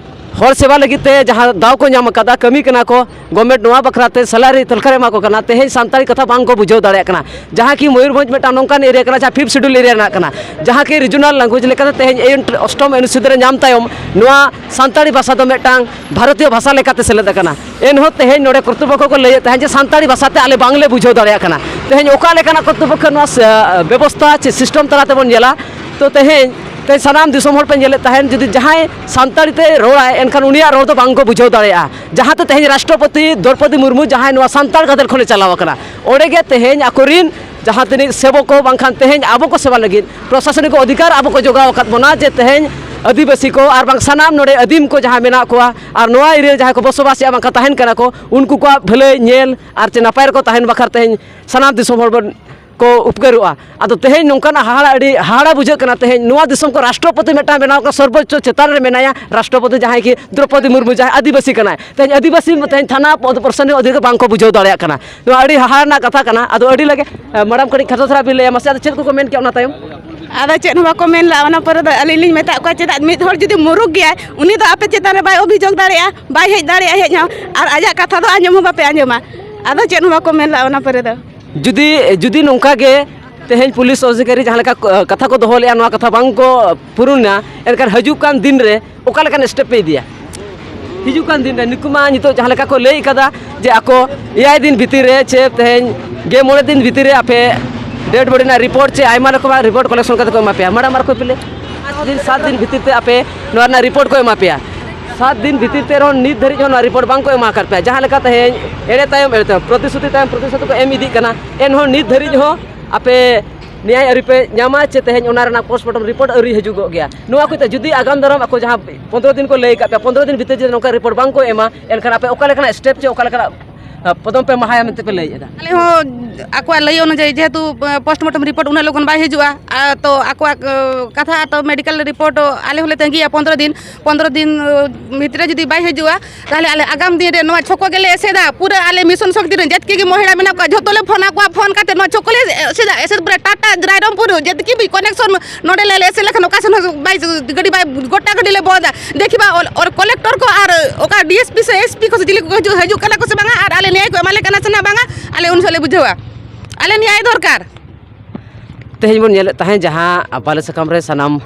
ᱦᱚᱲ ᱥᱮᱵᱟ ᱞᱟᱹᱜᱤᱫ ᱛᱮ ᱡᱟᱦᱟᱸ ᱫᱟᱣ ᱠᱚ ᱧᱟᱢ ᱟᱠᱟᱫᱟ, ᱠᱟᱹᱢᱤ ᱠᱟᱱᱟ ᱠᱚ, ᱜᱚᱵᱷᱢᱮᱱᱴ ᱱᱚᱣᱟ ᱵᱟᱠᱷᱨᱟ ᱛᱮ salary ᱛᱚᱱᱠᱷᱟ ᱮᱢᱟ ᱠᱚ ᱠᱟᱱᱟ, ᱛᱮᱦᱮᱧ ᱥᱟᱱᱛᱟᱲᱤ ᱠᱟᱛᱷᱟ ᱵᱟᱝ ᱠᱚ ᱵᱩᱡᱷᱟᱹᱣ ᱫᱟᱲᱮᱭᱟᱜ ᱠᱟᱱᱟ᱾ ᱡᱟᱦᱟᱸ ᱠᱤ ᱢᱚᱭᱩᱨᱵᱷᱚᱸᱡᱽ ᱢᱤᱫᱴᱟᱝ ᱱᱚᱝᱠᱟᱱ area ᱠᱟᱱᱟ, ᱡᱟᱦᱟᱸ fifth schedule area ᱨᱮᱱᱟᱜ ᱠᱟᱱᱟ, ᱡᱟᱦᱟᱸ ᱠᱤ regional language ᱞᱮᱠᱟᱛᱮ ᱛᱮᱦᱮᱧ eight, ᱚᱥᱴᱚᱢ ᱚᱱᱩᱪᱪᱷᱮᱫ ᱨᱮ ᱧᱟᱢ ᱛᱟᱭᱚᱢ ᱱᱚᱣᱟ ᱥᱟᱱᱛᱟᱲᱤ ᱵᱷᱟᱥᱟ ᱫᱚ ᱢᱤᱫᱴᱟᱝ ᱵᱷᱟᱨᱚᱛᱤᱭᱚ ᱵᱷᱟᱥᱟ ᱞᱮᱠᱟᱛᱮ ᱥᱮᱞᱮᱫ ᱟᱠᱟᱱᱟ᱾ ᱮᱱᱦᱚᱸ ᱛᱮᱦᱮᱧ ᱱᱚᱰᱮ ᱠᱚᱨᱛᱨᱤᱯᱚᱠᱠᱷᱚ ᱠᱚ ᱞᱟᱹᱭᱮᱫ ᱛᱟᱦᱮᱸᱫ ᱡᱮ ᱥᱟᱱᱛᱟᱲᱤ ᱵᱷᱟᱥᱟ ᱛᱮ ᱟᱞᱮ ᱵᱟᱝᱞᱮ ᱵᱩᱡᱷᱟᱹᱣ ᱫᱟᱲᱮᱭᱟᱜ ᱠᱟᱱᱟ᱾ ᱛᱮᱦᱮᱧ ᱚᱠᱟ ᱞᱮᱠᱟᱱᱟᱜ ᱠᱚᱨᱛᱨᱤᱯᱚᱠᱠᱷᱚ ᱱᱚᱣᱟ ᱥᱮ, ᱵᱮᱵᱚᱥᱛᱷᱟ ᱪᱮ system ᱛᱟᱞᱟ ᱛᱮᱵᱚᱱ ᱧᱮᱞᱟ, ᱛᱚ ᱛᱮᱦᱮᱧ, ᱛᱮᱦᱮᱧ ᱥᱟᱱᱟᱢ ᱫᱤᱥᱚᱢ ᱦᱚᱲ ᱯᱮ ᱧᱮᱞᱮᱫ ᱛᱟᱦᱮᱸᱫ, ᱡᱩᱫᱤ ᱡᱟᱦᱟᱸᱭ ᱥᱟᱱᱛᱟᱲᱤ ᱛᱮ ᱨᱚᱲᱟᱭ, ᱮᱱᱠᱷᱟᱱ ᱩᱱᱤᱭᱟᱜ ᱨᱚᱲ ᱫᱚ ᱵᱟᱝ ᱠᱚ ᱵᱩᱡᱷᱟᱹᱣ ᱫᱟᱲᱮᱭᱟᱜᱼᱟ᱾ ᱡᱟᱦᱟᱸ ᱛᱮ ᱛᱮᱦᱮᱧ ᱨᱟᱥᱴᱨᱚᱯᱚᱛᱤ ᱫᱨᱚᱣᱯᱚᱫᱤ ᱢᱩᱨᱢᱩ, ᱡᱟᱦᱟᱸᱭ ᱱᱚᱣᱟ ᱥᱟᱱᱛᱟᱲ ᱜᱟᱫᱮᱞ ᱠᱷᱚᱱᱮ ᱪᱟᱞᱟᱣ ᱟᱠᱟᱱᱟ, ᱚᱸᱰᱮ ᱜᱮ ᱛᱮᱦᱮᱧ ᱟᱠᱚᱨᱤᱱ ᱡᱟᱦᱟᱸ ᱛᱤᱱᱟᱹᱜ ᱥᱮᱵᱚᱠ ᱠᱚ, ᱵᱟᱝᱠᱷᱟᱱ ᱛᱮᱦᱮᱧ ᱟᱵᱚ ᱠᱚ ᱥᱮᱵᱟ ᱞᱟᱹᱜᱤᱫ ᱯᱨᱚᱥᱟᱥᱚᱱᱤᱠ ᱚᱫᱷᱤᱠᱟᱨ ᱟᱵᱚ ᱠᱚ ᱡᱚᱜᱟᱣ ᱟᱠᱟᱫ ᱵᱚᱱᱟ, ᱡᱮ ᱛᱮᱦᱮᱧ ᱟᱹᱫᱤᱵᱟᱹᱥᱤ ᱠᱚ ᱟᱨ ᱵᱟᱝ ᱥᱟᱱᱟᱢ ᱱᱚᱰᱮ ᱟᱹᱫᱤᱢ ᱠᱚ ᱡᱟᱦᱟᱸ ᱢᱮᱱᱟᱜ ᱠᱚᱣᱟ ᱟᱨ ᱱᱚᱣᱟ area ᱨᱮ ᱡᱟᱦᱟᱸᱭ ᱠᱚ ᱵᱚᱥᱚᱵᱟᱥᱮᱜᱼᱟ, ᱵᱟᱝᱠᱷᱟᱱ ᱛᱟᱦᱮᱱ ᱠᱟᱱᱟ ᱠᱚ, ᱩᱱᱠᱩ ᱠᱚᱣᱟᱜ ᱵᱷᱟᱹᱞᱟᱹᱭ ᱧᱮᱞ ᱟᱨ ᱪᱮ ᱱᱟᱯᱟᱭ ᱨᱮᱠᱚ ᱛᱟᱦᱮᱱ ᱵᱟᱠᱷᱨᱟ ᱛᱮᱦᱮᱧ ᱥᱟᱱᱟᱢ ᱫᱤᱥᱚᱢ ᱦᱚᱲ ᱵᱚᱱ ᱠᱚ ᱩᱯᱠᱟᱹᱨᱚᱜᱼᱟ᱾ ᱟᱫᱚ ᱛᱮᱦᱮᱧ ᱱᱚᱝᱠᱟᱱᱟᱜ ᱦᱟᱦᱟᱲᱟ, ᱟᱹᱰᱤ ᱦᱟᱦᱟᱲᱟ ᱵᱩᱡᱷᱟᱹᱜ ᱠᱟᱱᱟ, ᱛᱮᱦᱮᱧ ᱱᱚᱣᱟ ᱫᱤᱥᱚᱢ ᱠᱚ ᱨᱟᱥᱴᱨᱚᱯᱚᱛᱤ ᱢᱤᱫᱴᱟᱝ ᱵᱮᱱᱟᱣ ᱠᱟᱱᱟ, ᱥᱚᱨᱵᱚᱪᱪᱚ ᱪᱮᱛᱟᱱ ᱨᱮ ᱢᱮᱱᱟᱭᱟ ᱨᱟᱥᱴᱨᱚᱯᱚᱛᱤ, ᱡᱟᱦᱟᱸᱭ ᱠᱤ ᱫᱨᱚᱯᱚᱫᱤ ᱢᱩᱨᱢᱩ, ᱡᱟᱦᱟᱸᱭ ᱟᱹᱫᱤᱵᱟᱹᱥᱤ ᱠᱟᱱᱟᱭ᱾ ᱛᱮᱦᱮᱧ ᱟᱹᱫᱤᱵᱟᱹᱥᱤ ᱛᱮᱦᱮᱧ ᱛᱷᱟᱱᱟ ᱯᱚᱫ ᱯᱨᱚᱥᱟᱥᱚᱱᱤᱠ ᱚᱫᱷᱤᱠᱟᱨ ᱵᱟᱝ ᱠᱚ ᱵᱩᱡᱷᱟᱹᱣ ᱫᱟᱲᱮᱭᱟᱜ ᱠᱟᱱᱟ᱾ ᱱᱚᱣᱟ ᱟᱹᱰᱤ ᱦᱟᱦᱟᱲᱟ ᱨᱮᱱᱟᱜ ᱠᱟᱛᱷᱟ ᱠᱟᱱᱟ᱾ ᱟᱫᱚ ᱟᱹᱰᱤ ᱞᱟᱜᱮ, ᱮ, ᱢᱮᱰᱟᱢ, ᱠᱟᱹᱴᱤᱡ ᱠᱷᱟᱴᱚ ᱫᱷᱟᱨᱟ ᱵᱤᱱ ᱞᱟᱹᱭᱟ ᱢᱟᱥᱮ, ᱟᱫᱚ ᱪᱮᱫ ᱠᱚᱠᱚ ᱢᱮᱱ ᱠᱮᱜᱼᱟ ᱚᱱᱟ ᱛᱟᱭᱚᱢ? ᱟᱫᱚ ᱪᱮᱫ ᱦᱚᱸ ᱵᱟᱠᱚ ᱢᱮᱱ ᱞᱮᱫᱟ᱾ ᱚᱱᱟ ᱯᱚᱨᱮ ᱫᱚ ᱟᱹᱞᱤᱧ ᱞᱤᱧ ᱢᱮᱛᱟᱫ ᱠᱚᱣᱟ, ᱪᱮᱫᱟᱜ ᱢᱤᱫ ᱦᱚᱲ ᱡᱩᱫᱤ ᱢᱩᱨᱩᱠ ᱜᱮᱭᱟᱭ, ᱩᱱᱤ ᱫᱚ ᱟᱯᱮ ᱪᱮᱛᱟᱱ ᱨᱮ ᱵᱟᱭ ᱚᱵᱷᱤᱡᱳᱜᱽ ᱫᱟᱲᱮᱭᱟᱜᱼᱟ, ᱵᱟᱭ ᱦᱮᱡ ᱫᱟᱲᱮᱭᱟᱜᱼᱟ ᱦᱮᱡ ᱦᱚᱸ, ᱟᱨ ᱟᱡᱟᱜ ᱠᱟᱛᱷᱟ ᱫᱚ ᱟᱸᱡᱚᱢ ᱦᱚᱸ ᱵᱟᱯᱮ ᱟᱸᱡᱚᱢᱟ᱾ ᱟᱫᱚ ᱪᱮᱫ ᱦᱚᱸ ᱵᱟᱠᱚ ᱢᱮᱱ ᱞᱮᱫᱟ ᱚᱱᱟ ᱯᱚᱨᱮ ᱫᱚ᱾ ᱡᱩᱫᱤ, ᱡᱩᱫᱤ ᱱᱚᱝᱠᱟ ᱜᱮ ᱛᱮᱦᱮᱧ ᱯᱩᱞᱤᱥ ᱚᱫᱷᱤᱠᱟᱨᱤ ᱡᱟᱦᱟᱸ ᱞᱮᱠᱟ ᱠᱚ, ᱠᱟᱛᱷᱟ ᱠᱚ ᱫᱚᱦᱚ ᱞᱮᱫᱼᱟ, ᱱᱚᱣᱟ ᱠᱟᱛᱷᱟ ᱵᱟᱝ ᱠᱚ ᱯᱩᱨᱩᱱᱟ, ᱮᱱᱠᱷᱟᱱ ᱦᱤᱡᱩᱜ ᱠᱟᱱ ᱫᱤᱱ ᱨᱮ ᱚᱠᱟ ᱞᱮᱠᱟᱱ step ᱯᱮ ᱤᱫᱤᱭᱟ? ᱦᱤᱡᱩᱜ ᱠᱟᱱ ᱫᱤᱱ ᱨᱮ ᱱᱩᱠᱩ ᱢᱟ ᱱᱤᱛᱚᱜ ᱡᱟᱦᱟᱸ ᱞᱮᱠᱟ ᱠᱚ ᱞᱟᱹᱭ ᱠᱟᱫᱟ ᱡᱮ ᱟᱠᱚ ᱮᱭᱟᱭ ᱫᱤᱱ ᱵᱷᱤᱛᱤᱨ ᱨᱮ ᱪᱮ ᱛᱮᱦᱮᱧ ᱜᱮ ᱢᱚᱬᱮ ᱫᱤᱱ ᱵᱷᱤᱛᱤᱨ ᱨᱮ ᱟᱯᱮ dead body ᱨᱮᱱᱟᱜ report ᱪᱮ ᱟᱭᱢᱟ ᱨᱚᱠᱚᱢᱟᱜ report collection ᱠᱟᱛᱮ ᱠᱚ ᱮᱢᱟ ᱯᱮᱭᱟ᱾ ᱢᱮᱰᱟᱢ, ᱟᱨ ᱚᱠᱚᱭ ᱯᱮ ᱞᱟᱹᱭ? ᱥᱟᱛ ᱫᱤᱱ, ᱥᱟᱛ ᱫᱤᱱ ᱵᱷᱤᱛᱤᱨ ᱛᱮ ᱟᱯᱮ ᱱᱚᱣᱟ ᱨᱮᱱᱟᱜ report ᱠᱚ ᱮᱢᱟ ᱯᱮᱭᱟ᱾ ᱥᱟᱛ ᱫᱤᱱ ᱵᱷᱤᱛᱤᱨ ᱛᱮ ᱨᱮᱦᱚᱸ ᱱᱤᱛ ᱫᱷᱟᱹᱨᱤᱡ ᱦᱚᱸ ᱱᱚᱣᱟ report ᱵᱟᱝ ᱠᱚ ᱮᱢᱟ ᱟᱠᱟᱫ ᱯᱮᱭᱟ᱾ ᱡᱟᱦᱟᱸ ᱞᱮᱠᱟ ᱛᱮᱦᱮᱧ ᱮᱲᱮ ᱛᱟᱭᱚᱢ, ᱮᱲᱮ ᱛᱟᱭᱚᱢ, ᱯᱨᱚᱛᱤᱥᱨᱩᱛᱤ ᱛᱟᱭᱚᱢ ᱯᱨᱚᱛᱤᱥᱨᱩᱛᱤ ᱠᱚ ᱮᱢ ᱤᱫᱤᱜ ᱠᱟᱱᱟ, ᱮᱱᱦᱚᱸ ᱱᱤᱛ ᱫᱷᱟᱹᱨᱤᱡ ᱦᱚᱸ ᱟᱯᱮ ᱱᱮᱭᱟᱭ ᱟᱹᱣᱨᱤ ᱯᱮ ᱧᱟᱢᱟ ᱪᱮ ᱛᱮᱦᱮᱧ ᱚᱱᱟ ᱨᱮᱱᱟᱜ postmortem report ᱟᱹᱣᱨᱤ ᱦᱤᱡᱩᱜᱚᱜ ᱜᱮᱭᱟ᱾ ᱱᱚᱣᱟ ᱠᱚ ᱡᱩᱫᱤ ᱟᱜᱟᱢ ᱫᱟᱨᱟᱢ ᱟᱠᱚ ᱡᱟᱦᱟᱸ ᱯᱚᱱᱫᱽᱨᱚ ᱫᱤᱱ ᱠᱚ ᱞᱟᱹᱭ ᱟᱠᱟᱫ ᱯᱮᱭᱟ, ᱯᱚᱱᱫᱽᱨᱚ ᱫᱤᱱ ᱵᱷᱤᱛᱤᱨ ᱡᱩᱫᱤ ᱱᱚᱝᱠᱟ report ᱵᱟᱝ ᱠᱚ ᱮᱢᱟ, ᱮᱱᱠᱷᱟᱱ ᱟᱯᱮ ᱚᱠᱟ ᱞᱮᱠᱟᱱᱟᱜ step ᱪᱮ ᱚᱠᱟ ᱞᱮᱠᱟᱱᱟᱜ, ᱟ, ᱯᱚᱫᱚᱢ ᱯᱮ ᱢᱟᱦᱟᱭᱟ ᱢᱮᱱᱛᱮ ᱯᱮ ᱞᱟᱹᱭᱮᱫᱼᱟ? ᱟᱞᱮ ᱦᱚᱸ ᱟᱠᱚᱣᱟᱜ ᱞᱟᱹᱭ ᱚᱱᱩᱡᱟᱭᱤ ᱡᱮᱦᱮᱛᱩ, ᱟ, postmortem report ᱩᱱᱟᱹᱜ ᱞᱚᱜᱚᱱ ᱵᱟᱭ ᱦᱤᱡᱩᱜᱼᱟ, ᱟ, ᱛᱚ ᱟᱠᱚᱣᱟᱜ, ᱟ, ᱠᱟᱛᱷᱟ ᱛᱚ medical report ᱟᱞᱮ ᱦᱚᱸᱞᱮ ᱛᱟᱺᱜᱤᱭᱟ ᱯᱚᱱᱫᱽᱨᱚ ᱫᱤᱱ, ᱯᱚᱱᱫᱽᱨᱚ ᱫᱤᱱ, ᱟ, ᱵᱷᱤᱛᱨᱤ ᱡᱩᱫᱤ ᱵᱟᱭ ᱦᱤᱡᱩᱜᱼᱟ, ᱛᱟᱦᱚᱞᱮ ᱟᱞᱮ ᱟᱜᱟᱢ ᱫᱤᱱ ᱨᱮ ᱱᱚᱣᱟ ᱪᱷᱚᱠᱚ ᱜᱮᱞᱮ ᱮᱥᱮᱫᱟ᱾ ᱯᱩᱨᱟᱹ ᱟᱞᱮ ᱢᱤᱥᱚᱱ ᱥᱚᱠᱛᱤ ᱨᱮᱱ ᱡᱟᱹᱛᱠᱤ ᱜᱮ ᱢᱚᱦᱤᱞᱟ ᱢᱮᱱᱟᱜ ᱠᱚᱣᱟ, ᱡᱷᱚᱛᱚ ᱞᱮ ᱯᱷᱳᱱ ᱟᱠᱚᱣᱟ, ᱯᱷᱳᱱ ᱠᱟᱛᱮ ᱱᱚᱣᱟ ᱪᱷᱚᱠᱚ ᱞᱮ ᱮᱥᱮᱫᱟ᱾ ᱮᱥᱮᱫ ᱯᱚᱨᱮ ᱴᱟᱴᱟ ᱨᱟᱭᱨᱚᱝᱯᱩᱨ ᱡᱟᱹᱛᱠᱤ ᱵᱤ connection ᱱᱚᱰᱮ ᱞᱮ ᱮᱥᱮᱫ ᱞᱮᱠᱷᱟᱱ ᱚᱠᱟ ᱥᱮᱱ ᱦᱚᱸ ᱵᱟᱭ, ᱜᱟᱹᱰᱤ ᱵᱟᱭ, ᱜᱚᱴᱟ ᱜᱟᱹᱰᱤ ᱞᱮ ᱵᱚᱱᱫᱟ᱾ ᱫᱮᱠᱷᱤᱵᱟ, ᱚᱞ-, ᱚᱞ-, collector ᱠᱚ ᱟᱨ ᱚᱠᱟ DSP ᱥᱮ SP ᱠᱚ ᱥᱮ ᱪᱤᱞᱤ ᱠᱚ ᱦᱤᱡᱩᱜ, ᱦᱤᱡᱩᱜ ᱠᱟᱱᱟ ᱠᱚ ᱥᱮ ᱵᱟᱝᱟ, ᱟᱨ ᱟᱞᱮ ᱱᱮᱭᱟᱭ ᱠᱚ ᱮᱢᱟ ᱞᱮ ᱠᱟᱱᱟ ᱥᱮ ᱱᱟ ᱵᱟᱝᱟ, ᱟᱞᱮ ᱩᱱ ᱡᱚᱦᱚᱜ ᱞᱮ ᱵᱩᱡᱷᱟᱹᱣᱟ᱾ ᱟᱞᱮ ᱱᱮᱭᱟᱭ ᱫᱚᱨᱠᱟᱨ᱾ ᱛᱮᱦᱮᱧ ᱵᱚᱱ ᱧᱮᱞᱮᱫ ᱛᱟᱦᱮᱸ ᱡᱟᱦᱟᱸ ᱵᱟᱞᱮ ᱥᱟᱠᱟᱢ ᱨᱮ ᱥᱟᱱᱟᱢ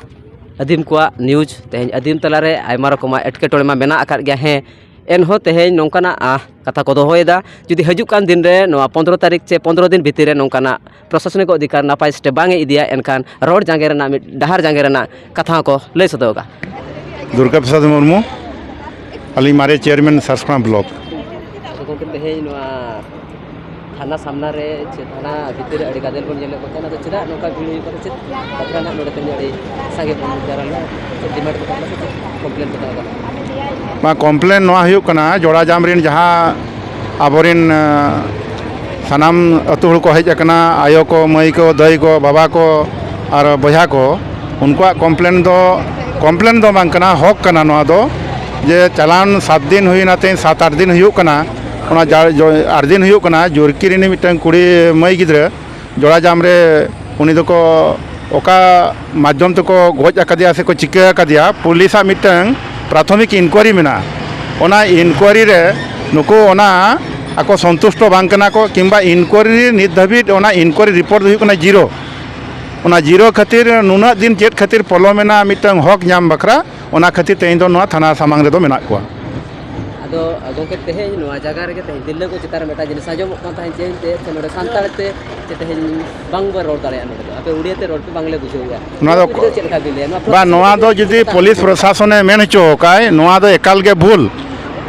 ᱟᱹᱫᱤᱢ ᱠᱚᱣᱟᱜ news, ᱛᱮᱦᱮᱧ ᱟᱹᱫᱤᱢ ᱛᱟᱞᱟᱨᱮ ᱟᱭᱢᱟ ᱨᱚᱠᱚᱢᱟᱜ ᱮᱴᱠᱮᱴᱚᱬᱮ ᱢᱟ ᱢᱮᱱᱟᱜ ᱟᱠᱟᱫ ᱜᱮᱭᱟ, ᱦᱮᱸ, ᱮᱱᱦᱚᱸ ᱛᱮᱦᱮᱧ ᱱᱚᱝᱠᱟᱱᱟᱜ, ᱟ, ᱠᱟᱛᱷᱟ ᱠᱚ ᱫᱚᱦᱚᱭᱮᱫᱟ᱾ ᱡᱩᱫᱤ ᱦᱤᱡᱩᱜ ᱠᱟᱱ ᱫᱤᱱ ᱨᱮ ᱱᱚᱣᱟ ᱯᱚᱱᱫᱽᱨᱚ ᱛᱟᱹᱨᱤᱠᱷ ᱪᱮ ᱯᱚᱱᱫᱽᱨᱚ ᱫᱤᱱ ᱵᱷᱤᱛᱤᱨ ᱨᱮ ᱱᱚᱝᱠᱟᱱᱟᱜ ᱯᱨᱚᱥᱟᱥᱚᱱᱤᱠ ᱚᱫᱷᱤᱠᱟᱨ ᱱᱟᱯᱟᱭ step ᱵᱟᱝ ᱮ ᱤᱫᱤᱭᱟ, ᱮᱱᱠᱷᱟᱱ ᱨᱚᱲ ᱡᱟᱸᱜᱮ ᱨᱮᱱᱟᱜ ᱢᱤᱫ ᱰᱟᱦᱟᱨ ᱡᱟᱸᱜᱮ ᱨᱮᱱᱟᱜ ᱠᱟᱛᱷᱟ ᱦᱚᱸᱠᱚ ᱞᱟᱹᱭ ᱥᱚᱫᱚᱨ ᱟᱠᱟᱫᱼᱟ᱾ ᱫᱩᱨᱜᱟ ᱯᱨᱚᱥᱟᱫᱽ ᱢᱩᱨᱢᱩ, ᱟᱹᱞᱤᱧ ᱢᱟᱨᱮ chairman ᱥᱟᱥᱠᱨᱟᱢ block᱾ ᱟᱫᱚ ᱜᱚᱢᱠᱮ, ᱛᱮᱦᱮᱧ ᱱᱚᱣᱟ ᱛᱷᱟᱱᱟ ᱥᱟᱢᱱᱟ ᱨᱮ ᱪᱮ ᱛᱷᱟᱱᱟ ᱵᱷᱤᱛᱤᱨ ᱨᱮ ᱟᱹᱰᱤ ᱜᱟᱫᱮᱞ ᱵᱚᱱ ᱧᱮᱞᱮᱫ ᱠᱚ ᱛᱟᱦᱮᱸ, ᱟᱫᱚ ᱪᱮᱫᱟᱜ ᱱᱚᱝᱠᱟ ᱵᱷᱤᱲ ᱦᱩᱭᱩᱜ ᱠᱟᱱᱟ? ᱪᱮᱫ ᱵᱟᱠᱷᱨᱟ ᱱᱟᱜ ᱱᱚᱰᱮ ᱛᱮᱦᱮᱧ ᱟᱹᱰᱤ ᱥᱟᱸᱜᱮ ᱵᱚᱱ ᱡᱟᱣᱨᱟ ᱞᱮᱱᱟ? ᱪᱮᱫ demand ᱠᱚ ᱛᱟᱦᱮᱸ ᱠᱟᱱᱟ ᱥᱮ ᱪᱮᱫ complain ᱠᱚ ᱛᱟᱦᱮᱸ ᱠᱟᱱᱟ? ᱱᱚᱣᱟ complain ᱱᱚᱣᱟ ᱦᱩᱭᱩᱜ ᱠᱟᱱᱟ, ᱡᱚᱲᱟ ᱡᱟᱢ ᱨᱮᱱ ᱡᱟᱦᱟᱸ ᱟᱵᱚᱨᱮᱱ, ᱟᱸ, ᱥᱟᱱᱟᱢ ᱟᱹᱛᱩ ᱦᱚᱲ ᱠᱚ ᱦᱮᱡ ᱟᱠᱟᱱᱟ, ᱟᱭᱳ ᱠᱚ, ᱢᱟᱹᱭ ᱠᱚ, ᱫᱟᱹᱭ ᱠᱚ, ᱵᱟᱵᱟ ᱠᱚ ᱟᱨ ᱵᱚᱭᱦᱟ ᱠᱚ, ᱩᱱᱠᱩᱣᱟᱜ complain ᱫᱚ, complain ᱫᱚ ᱵᱟᱝ ᱠᱟᱱᱟ, ᱦᱚᱠ ᱠᱟᱱᱟ ᱱᱚᱣᱟ ᱫᱚ, ᱡᱮ ᱪᱟᱞᱟᱣᱮᱱ ᱥᱟᱛ ᱫᱤᱱ ᱦᱩᱭᱮᱱᱟ, ᱛᱮᱦᱮᱧ ᱥᱟᱛ ᱟᱴ ᱫᱤᱱ ᱦᱩᱭᱩᱜ ᱠᱟᱱᱟ, ᱚᱱᱟ ᱡᱟ-, ᱡᱚ-, ᱟᱴ ᱫᱤᱱ ᱦᱩᱭᱩᱜ ᱠᱟᱱᱟ, ᱡᱩᱨᱠᱤ ᱨᱤᱱᱤᱡ ᱢᱤᱫᱴᱟᱝ ᱠᱩᱲᱤ ᱢᱟᱹᱭ ᱜᱤᱫᱽᱨᱟᱹ ᱡᱚᱲᱟ ᱡᱟᱢ ᱨᱮ ᱩᱱᱤ ᱫᱚᱠᱚ ᱚᱠᱟ ᱢᱟᱫᱽᱫᱷᱚᱢ ᱛᱮᱠᱚ ᱜᱚᱡ ᱟᱠᱟᱫᱮᱭᱟ ᱥᱮᱠᱚ ᱪᱤᱠᱟᱹ ᱟᱠᱟᱫᱮᱭᱟ, ᱯᱩᱞᱤᱥᱟᱜ ᱢᱤᱫᱴᱟᱝ ᱯᱨᱟᱛᱷᱚᱢᱤᱠ ᱤᱱᱠᱩᱣᱟᱨᱤ ᱢᱮᱱᱟᱜᱼᱟ᱾ ᱚᱱᱟ ᱤᱱᱠᱩᱣᱟᱨᱤ ᱨᱮ ᱱᱩᱠᱩ ᱚᱱᱟ ᱟᱠᱚ ᱥᱚᱱᱛᱩᱥᱴᱚ ᱵᱟᱝ ᱠᱟᱱᱟ ᱠᱚ, ᱠᱤᱝᱵᱟ ᱤᱱᱠᱩᱣᱟᱨᱤ ᱱᱤᱛ ᱫᱷᱟᱹᱵᱤᱡ ᱚᱱᱟ ᱤᱱᱠᱩᱣᱟᱨᱤ ᱨᱤᱯᱳᱨᱴ ᱫᱚ ᱦᱩᱭᱩᱜ ᱠᱟᱱᱟ ᱡᱤᱨᱳ᱾ ᱚᱱᱟ ᱡᱤᱨᱳ ᱠᱷᱟᱹᱛᱤᱨ ᱱᱩᱱᱟᱹᱜ ᱫᱤᱱ ᱪᱮᱫ ᱠᱷᱟᱹᱛᱤᱨ ᱯᱚᱞᱚᱢᱮᱱᱟ ᱢᱤᱫᱴᱟᱝ ᱦᱚᱠ ᱧᱟᱢ ᱵᱟᱠᱷᱨᱟ, ᱚᱱᱟ ᱠᱷᱟᱹᱛᱤᱨ ᱛᱮᱦᱮᱧ ᱫᱚ ᱱᱚᱣᱟ ᱛᱷᱟᱱᱟ ᱥᱟᱢᱟᱝ ᱨᱮᱫᱚ ᱢᱮᱱᱟᱜ ᱠᱚᱣᱟ᱾ ᱟᱫᱚ ᱜᱚᱢᱠᱮ, ᱛᱮᱦᱮᱧ ᱱᱚᱣᱟ ᱡᱟᱭᱜᱟ ᱨᱮᱜᱮ ᱛᱮᱦᱮᱧ ᱛᱤᱨᱞᱟᱹ ᱠᱚ ᱪᱮᱛᱟᱱ ᱨᱮ ᱢᱤᱫᱴᱟᱝ ᱡᱤᱱᱤᱥ ᱟᱸᱡᱚᱢᱚᱜ ᱠᱟᱱ ᱛᱟᱦᱮᱸᱫ, ᱪᱮᱫ ᱛᱮ ᱥᱮ ᱱᱚᱰᱮ ᱥᱟᱱᱛᱟᱲ ᱛᱮ ᱪᱮ ᱛᱮᱦᱮᱧ ᱵᱟᱝ ᱵᱚᱱ ᱨᱚᱲ ᱫᱟᱲᱮᱭᱟᱜᱼᱟ, ᱱᱚᱰᱮ ᱫᱚ ᱟᱯᱮ ᱩᱲᱤᱭᱟ ᱛᱮ ᱨᱚᱲ ᱯᱮ, ᱵᱟᱝᱞᱮ ᱵᱩᱡᱷᱟᱹᱣᱮᱫᱼᱟ᱾ ᱱᱚᱣᱟ ᱫᱚ ᱱᱚᱣᱟ ᱠᱚ ᱤᱫᱤ ᱠᱟᱛᱮ ᱪᱮᱫ ᱞᱮᱠᱟ ᱵᱤᱱ ᱞᱟᱹᱭᱟ? ᱱᱚᱣᱟ ᱵᱟ, ᱯᱨᱚᱥᱟᱥᱚᱱ ᱱᱚᱣᱟ ᱫᱚ ᱪᱮᱫ ᱡᱩᱫᱤ ᱞᱮᱠᱟ ᱯᱩᱞᱤᱥ ᱯᱨᱚᱥᱟᱥᱚᱱᱮ ᱢᱮᱱ ᱦᱚᱪᱚ ᱟᱠᱟᱫ, ᱱᱚᱣᱟ ᱫᱚ ᱮᱠᱟᱞ ᱜᱮ ᱵᱷᱩᱞ᱾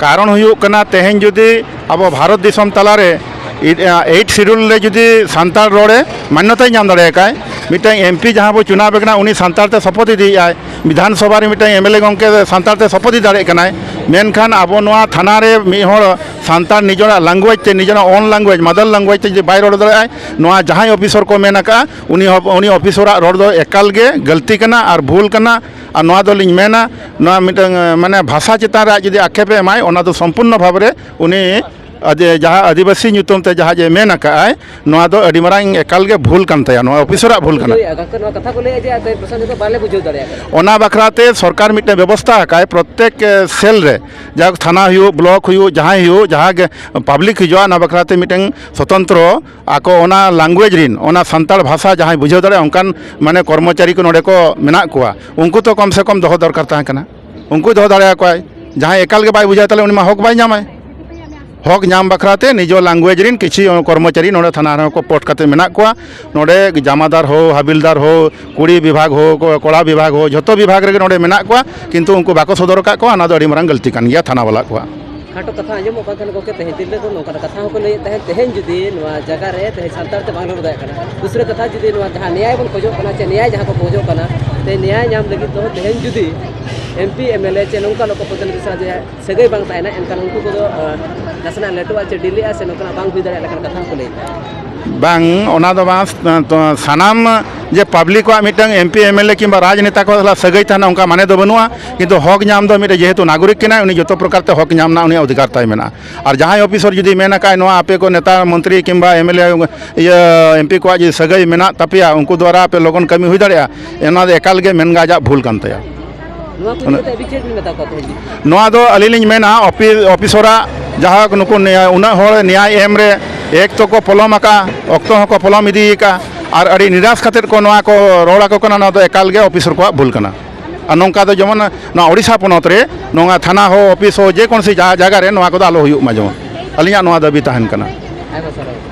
ᱠᱟᱨᱚᱱ ᱦᱩᱭᱩᱜ ᱠᱟᱱᱟ, ᱛᱮᱦᱮᱧ ᱡᱩᱫᱤ ᱟᱵᱚ ᱵᱷᱟᱨᱚᱛ ᱫᱤᱥᱚᱢ ᱛᱟᱞᱟᱨᱮ ᱤ-, ᱮ, ᱮᱭᱤᱴ ᱥᱤᱰᱩᱞ ᱨᱮ ᱡᱩᱫᱤ ᱥᱟᱱᱛᱟᱲ ᱨᱚᱲᱮ ᱢᱟᱱᱱᱚᱛᱟᱭ ᱧᱟᱢ ᱫᱟᱲᱮᱭᱟᱜ ᱠᱷᱟᱱ, ᱢᱤᱫᱴᱟᱝ ᱮᱢᱯᱤ ᱡᱟᱦᱟᱸ ᱵᱚ ᱪᱩᱱᱟᱣ ᱮ ᱠᱟᱱᱟ, ᱩᱱᱤ ᱥᱟᱱᱛᱟᱲ ᱛᱮ ᱥᱚᱯᱚᱛ ᱤᱫᱤᱭᱮᱫᱼᱟᱭ, ᱵᱤᱫᱷᱟᱱ ᱥᱚᱵᱷᱟ ᱨᱮ ᱢᱤᱫᱴᱟᱝ ᱮᱢᱮᱞᱮ ᱜᱚᱢᱠᱮ ᱥᱟᱱᱛᱟᱲ ᱛᱮ ᱥᱚᱯᱚᱛ ᱤᱫᱤ ᱫᱟᱲᱮᱭᱟᱜ ᱠᱟᱱᱟᱭ, ᱢᱮᱱᱠᱷᱟᱱ ᱟᱵᱚ ᱱᱚᱣᱟ ᱛᱷᱟᱱᱟ ᱨᱮ ᱢᱤᱫ ᱦᱚᱲ ᱥᱟᱱᱛᱟᱲ ᱱᱤᱡᱮᱨᱟᱜ ᱞᱮᱝᱜᱩᱭᱮᱡᱽ ᱛᱮ, ᱱᱤᱡᱮᱨᱟᱜ ᱳᱱ ᱞᱮᱝᱜᱩᱭᱮᱡᱽ, ᱢᱟᱫᱟᱨ ᱞᱮᱝᱜᱩᱭᱮᱡᱽ ᱛᱮ ᱡᱩᱫᱤ ᱵᱟᱭ ᱨᱚᱲ ᱫᱟᱲᱮᱭᱟᱜᱼᱟᱭ, ᱱᱚᱣᱟ ᱡᱟᱦᱟᱸᱭ ᱚᱯᱷᱤᱥᱚᱨ ᱠᱚ ᱢᱮᱱ ᱟᱠᱟᱫᱼᱟ, ᱩᱱᱤ ᱦᱚᱸ, ᱩᱱᱤ ᱚᱯᱷᱤᱥᱚᱨᱟᱜ ᱨᱚᱲ ᱫᱚ ᱮᱠᱟᱞ ᱜᱮ ᱜᱟᱹᱞᱛᱤ ᱠᱟᱱᱟ ᱟᱨ ᱵᱷᱩᱞ ᱠᱟᱱᱟ᱾ ᱟᱨ ᱱᱚᱣᱟ ᱫᱚᱞᱤᱧ ᱢᱮᱱᱟ, ᱱᱚᱣᱟ ᱢᱤᱫᱴᱟᱝ, ᱢᱟᱱᱮ, ᱵᱷᱟᱥᱟ ᱪᱮᱛᱟᱱ ᱨᱮ ᱟᱡ ᱡᱩᱫᱤ ᱟᱠᱷᱮᱯ ᱮ ᱮᱢᱟᱭ, ᱚᱱᱟ ᱫᱚ ᱥᱚᱢᱯᱩᱨᱱᱚ ᱵᱷᱟᱵᱽ ᱨᱮ ᱩᱱᱤ ᱟᱫᱮ-, ᱡᱟᱦᱟᱸ ᱟᱹᱫᱤᱵᱟᱹᱥᱤ ᱧᱩᱛᱩᱢ ᱛᱮ ᱡᱟᱦᱟᱸ ᱡᱮ ᱢᱮᱱ ᱟᱠᱟᱫᱼᱟᱭ, ᱱᱚᱣᱟ ᱫᱚ ᱟᱹᱰᱤ ᱢᱟᱨᱟᱝ ᱮᱠᱟᱞ ᱜᱮ ᱵᱷᱩᱞ ᱠᱟᱱ ᱛᱟᱭᱟ, ᱱᱚᱣᱟ ᱚᱯᱷᱤᱥᱚᱨᱟᱜ ᱵᱷᱩᱞ ᱠᱟᱱᱟ᱾ ᱵᱩᱡᱷᱟᱹᱣᱮᱫᱼᱟ, ᱜᱚᱢᱠᱮ, ᱱᱚᱣᱟ ᱠᱟᱛᱷᱟ ᱠᱚ ᱞᱟᱹᱭᱮᱫᱼᱟ ᱡᱮ ᱟᱯᱮ ᱯᱨᱚᱥᱟᱥᱚᱱ ᱫᱚ ᱵᱟᱞᱮ ᱵᱩᱡᱷᱟᱹᱣ ᱫᱟᱲᱮᱭᱟᱜ ᱠᱟᱱᱟ᱾ ᱚᱱᱟ ᱵᱟᱠᱷᱨᱟ ᱛᱮ ᱥᱚᱨᱠᱟᱨ ᱢᱤᱫᱴᱮᱱ ᱵᱮᱵᱚᱥᱛᱷᱟ ᱟᱠᱟᱫᱼᱟᱭ, ᱯᱨᱚᱛᱮᱠ, ᱮ, ᱥᱮᱞ ᱨᱮ, ᱡᱟᱦᱟᱸ ᱛᱷᱟᱱᱟ ᱦᱩᱭᱩᱜ, ᱵᱞᱚᱠ ᱦᱩᱭᱩᱜ, ᱡᱟᱦᱟᱸᱭ ᱦᱩᱭᱩᱜ, ᱡᱟᱦᱟᱸ ᱜᱮ ᱯᱟᱵᱽᱞᱤᱠ ᱦᱤᱡᱩᱜᱼᱟ, ᱚᱱᱟ ᱵᱟᱠᱷᱨᱟ ᱛᱮ ᱢᱤᱫᱴᱮᱱ ᱥᱚᱛᱚᱱᱛᱨᱚ ᱟᱠᱚ ᱚᱱᱟ ᱞᱮᱝᱜᱩᱭᱮᱡᱽ ᱨᱤᱱ, ᱚᱱᱟ ᱥᱟᱱᱛᱟᱲ ᱵᱷᱟᱥᱟ ᱡᱟᱦᱟᱸᱭ ᱵᱩᱡᱷᱟᱹᱣ ᱫᱟᱲᱮᱭᱟᱜᱼᱟ, ᱚᱱᱠᱟᱱ ᱢᱟᱱᱮ ᱠᱚᱨᱢᱚᱪᱟᱨᱤ ᱠᱚ ᱱᱚᱰᱮ ᱠᱚ ᱢᱮᱱᱟᱜ ᱠᱚᱣᱟ, ᱩᱱᱠᱩ ᱛᱚ ᱠᱚᱢ ᱥᱮ ᱠᱚᱢ ᱫᱚᱦᱚ ᱫᱚᱨᱠᱟᱨ ᱛᱟᱦᱮᱸ ᱠᱟᱱᱟ᱾ ᱩᱱᱠᱩ ᱫᱚᱦᱚ ᱫᱟᱲᱮᱭᱟᱠᱚᱣᱟᱭ᱾ ᱡᱟᱦᱟᱸᱭ ᱮᱠᱟᱞ ᱜᱮ ᱵᱟᱭ ᱵᱩᱡᱷᱟᱹᱣ, ᱛᱟᱦᱞᱮ ᱩᱱᱤ ᱢᱟ ᱦᱚᱠ ᱵᱟᱭ ᱧᱟᱢᱟᱭ᱾ ᱦᱚᱠ ᱧᱟᱢ ᱵᱟᱠᱷᱨᱟ ᱛᱮ ᱱᱤᱡᱚ ᱞᱮᱝᱜᱩᱭᱮᱡᱽ ᱨᱤᱱ ᱠᱤᱪᱷᱤ ᱠᱚᱨᱢᱚᱪᱟᱨᱤ ᱱᱚᱰᱮ ᱛᱷᱟᱱᱟ ᱨᱮᱦᱚᱸ ᱠᱚ ᱯᱳᱥᱴ ᱠᱟᱛᱮ ᱢᱮᱱᱟᱜ ᱠᱚᱣᱟ᱾ ᱱᱚᱰᱮ ᱡᱟᱢᱟᱫᱟᱨ ᱦᱳ, ᱦᱟᱵᱤᱞᱫᱟᱨ ᱦᱳ, ᱠᱩᱲᱤ ᱵᱤᱵᱷᱟᱜᱽ ᱦᱳ, ᱠᱚ-, ᱠᱚᱲᱟ ᱵᱤᱵᱷᱟᱜᱽ ᱦᱳ, ᱡᱷᱚᱛᱚ ᱵᱤᱵᱷᱟᱜᱽ ᱨᱮᱜᱮ ᱱᱚᱰᱮ ᱢᱮᱱᱟᱜ ᱠᱚᱣᱟ, ᱠᱤᱱᱛᱩ ᱩᱱᱠᱩ ᱵᱟᱠᱚ ᱥᱚᱫᱚᱨ ᱟᱠᱟᱫ ᱠᱚᱣᱟ᱾ ᱚᱱᱟ ᱫᱚ ᱟᱹᱰᱤ ᱢᱟᱨᱟᱝ ᱜᱟᱹᱞᱛᱤ ᱠᱟᱱ ᱜᱮᱭᱟ ᱛᱷᱟᱱᱟ ᱵᱟᱞᱟ ᱠᱚᱣᱟᱜ᱾ ᱠᱷᱟᱴᱚ ᱠᱟᱛᱷᱟ ᱟᱸᱡᱚᱢᱚᱜ ᱠᱟᱱ ᱛᱟᱦᱮᱱᱟ ᱜᱚᱢᱠᱮ, ᱛᱮᱦᱮᱧ ᱛᱤᱨᱞᱟᱹ ᱠᱚ ᱱᱚᱝᱠᱟᱱᱟᱜ ᱠᱟᱛᱷᱟ ᱦᱚᱸᱠᱚ ᱞᱟᱹᱭᱮᱫ ᱛᱟᱦᱮᱸᱫ, ᱛᱮᱦᱮᱧ ᱡᱩᱫᱤ ᱱᱚᱣᱟ ᱡᱟᱭᱜᱟ ᱨᱮ ᱛᱮᱦᱮᱧ ᱥᱟᱱᱛᱟᱲ ᱛᱮ ᱵᱟᱝ ᱨᱚᱲ ᱫᱟᱲᱮᱭᱟᱜ ᱠᱟᱱᱟ, ᱫᱩᱥᱨᱟᱹ ᱠᱟᱛᱷᱟ ᱡᱩᱫᱤ ᱱᱚᱣᱟ ᱡᱟᱦᱟᱸ ᱱᱮᱭᱟᱭ ᱵᱚᱱ ᱠᱷᱚᱡᱚᱜ ᱠᱟᱱᱟ, ᱪᱮ ᱱᱮᱭᱟᱭ ᱡᱟᱦᱟᱸ ᱠᱚ ᱠᱷᱚᱡᱚᱜ ᱠᱟᱱᱟ, ᱛᱮ ᱱᱮᱭᱟᱭ ᱧᱟᱢ ᱞᱟᱹᱜᱤᱫ ᱫᱚ ᱛᱮᱦᱮᱧ ᱡᱩᱫᱤ M P M L A ᱪᱮ ᱱᱚᱝᱠᱟᱱ ᱠᱚ ᱯᱨᱚᱛᱤᱱᱤᱫᱷᱤ ᱥᱟᱶ ᱡᱮ ᱥᱟᱹᱜᱟᱹᱭ ᱵᱟᱝ ᱛᱟᱦᱮᱱᱟ, ᱮᱱᱠᱷᱟᱱ ᱩᱱᱠᱩ ᱠᱚᱫᱚ ᱱᱟᱥᱮᱱᱟᱜ ᱞᱮᱴᱚᱜᱼᱟ ᱪᱮ ᱰᱤᱞᱮᱜᱼᱟ ᱥᱮ ᱱᱚᱝᱠᱟᱱᱟᱜ ᱵᱟᱝ ᱦᱩᱭ ᱫᱟᱲᱮᱭᱟᱜ ᱞᱮᱠᱟᱱ ᱠᱟᱛᱷᱟ ᱦᱚᱸᱠᱚ ᱞᱟᱹᱭᱮᱫᱼᱟ᱾ ᱵᱟᱝ, ᱚᱱᱟ ᱫᱚ ᱵᱟᱝ᱾ ᱥᱟᱱᱟᱢ ᱡᱮ ᱯᱟᱵᱽᱞᱤᱠ ᱠᱚᱣᱟᱜ ᱢᱤᱫᱴᱟᱝ M P M L A ᱠᱤᱝᱵᱟ ᱨᱟᱡᱽᱱᱮᱛᱟ ᱠᱚ ᱥᱟᱞᱟᱜ ᱥᱟᱹᱜᱟᱹᱭ ᱛᱟᱦᱮᱱᱟ, ᱚᱱᱠᱟ ᱢᱟᱱᱮ ᱫᱚ ᱵᱟᱹᱱᱩᱜᱼᱟ᱾ ᱠᱤᱱᱛᱩ ᱦᱚᱠ ᱧᱟᱢ ᱫᱚ ᱢᱤᱫᱴᱮᱱ, ᱡᱮᱦᱮᱛᱩ ᱱᱟᱜᱚᱨᱤᱠ ᱠᱟᱱᱟᱭ, ᱩᱱᱤ ᱡᱚᱛᱚ ᱯᱨᱚᱠᱟᱨ ᱛᱮ ᱦᱚᱠ ᱧᱟᱢ ᱨᱮᱱᱟᱜ ᱩᱱᱤᱭᱟᱜ ᱚᱫᱷᱤᱠᱟᱨ ᱛᱟᱭ ᱢᱮᱱᱟᱜᱼᱟ᱾ ᱟᱨ ᱡᱟᱦᱟᱸᱭ ᱚᱯᱷᱤᱥᱟᱨ ᱡᱩᱫᱤ ᱢᱮᱱ ᱟᱠᱟᱫ, ᱱᱚᱣᱟ ᱟᱯᱮ ᱠᱚ ᱱᱮᱛᱟ ᱢᱚᱱᱛᱨᱤ ᱠᱤᱝᱵᱟ ᱮᱢ ᱮᱞ ᱮ, ᱤᱭᱟᱹ, ᱮᱢ ᱯᱤ ᱠᱚᱣᱟᱜ ᱡᱩᱫᱤ ᱥᱟᱹᱜᱟᱹᱭ ᱢᱮᱱᱟᱜ ᱛᱟᱯᱮᱭᱟ, ᱩᱱᱠᱩ ᱫᱚ ᱟᱨ ᱟᱯᱮ ᱞᱚᱜᱚᱱ ᱠᱟᱹᱢᱤ ᱦᱩᱭ ᱫᱟᱲᱮᱭᱟᱜᱼᱟ, ᱚᱱᱟ ᱫᱚ ᱮᱠᱟᱞ ᱜᱮ ᱢᱮᱱ ᱜᱮ ᱟᱡᱟᱜ ᱵᱷᱩᱞ ᱠᱟᱱ ᱛᱟᱭᱟ᱾ ᱱᱚᱣᱟ ᱠᱚ ᱤᱫᱤ ᱠᱟᱛᱮ ᱟᱹᱵᱤᱱ ᱪᱮᱫ ᱵᱤᱱ ᱢᱮᱛᱟ ᱠᱚᱣᱟ ᱛᱮᱦᱮᱧ? ᱱᱚᱣᱟ ᱫᱚ ᱟᱹᱞᱤᱧ ᱞᱤᱧ ᱢᱮᱱᱟ, ᱚᱯᱷᱤ-, ᱚᱯᱷᱤᱥᱚᱨᱟᱜ ᱡᱟᱦᱟᱸ ᱱᱩᱠᱩ ᱱᱮ-, ᱩᱱᱟᱹᱜ ᱦᱚᱲ ᱱᱮᱭᱟᱭ ᱮᱢ ᱨᱮ ᱮᱠ ᱛᱚᱠᱚ ᱯᱚᱞᱚᱢ ᱟᱠᱟᱫᱼᱟ, ᱚᱠᱛᱚ ᱦᱚᱸᱠᱚ ᱯᱚᱞᱚᱢ ᱤᱫᱤᱭᱟᱠᱟᱫᱼᱟ, ᱟᱨ ᱟᱹᱰᱤ ᱱᱤᱨᱟᱥ ᱠᱟᱛᱮᱫ ᱠᱚ ᱱᱚᱣᱟ ᱠᱚ ᱨᱚᱲ ᱟᱠᱚ ᱠᱟᱱᱟ᱾ ᱱᱚᱣᱟ ᱫᱚ ᱮᱠᱟᱞ ᱜᱮ ᱚᱯᱷᱤᱥᱚᱨ ᱠᱚᱣᱟᱜ ᱵᱷᱩᱞ ᱠᱟᱱᱟ᱾ ᱟᱨ ᱱᱚᱝᱠᱟ ᱫᱚ ᱡᱮᱢᱚᱱ ᱱᱚᱣᱟ ᱳᱰᱤᱥᱟ ᱯᱚᱱᱚᱛ ᱨᱮ ᱱᱚᱣᱟ ᱛᱷᱟᱱᱟ ᱦᱚᱸ, ᱚᱯᱷᱤᱥ ᱦᱚᱸ, ᱡᱮ ᱠᱳᱱᱳ ᱥᱤ ᱡᱟ-, ᱡᱟᱭᱜᱟ ᱨᱮ ᱱᱚᱣᱟ ᱠᱚᱫᱚ ᱟᱞᱚ ᱦᱩᱭᱩᱜ ᱢᱟ, ᱡᱮᱢᱚᱱ ᱟᱹᱞᱤᱧᱟᱜ ᱱᱚᱣᱟ ᱫᱟᱹᱵᱤ ᱛᱟᱦᱮᱱ ᱠᱟᱱᱟ᱾ ᱟᱭᱢᱟ ᱥᱟᱨᱦᱟᱣ᱾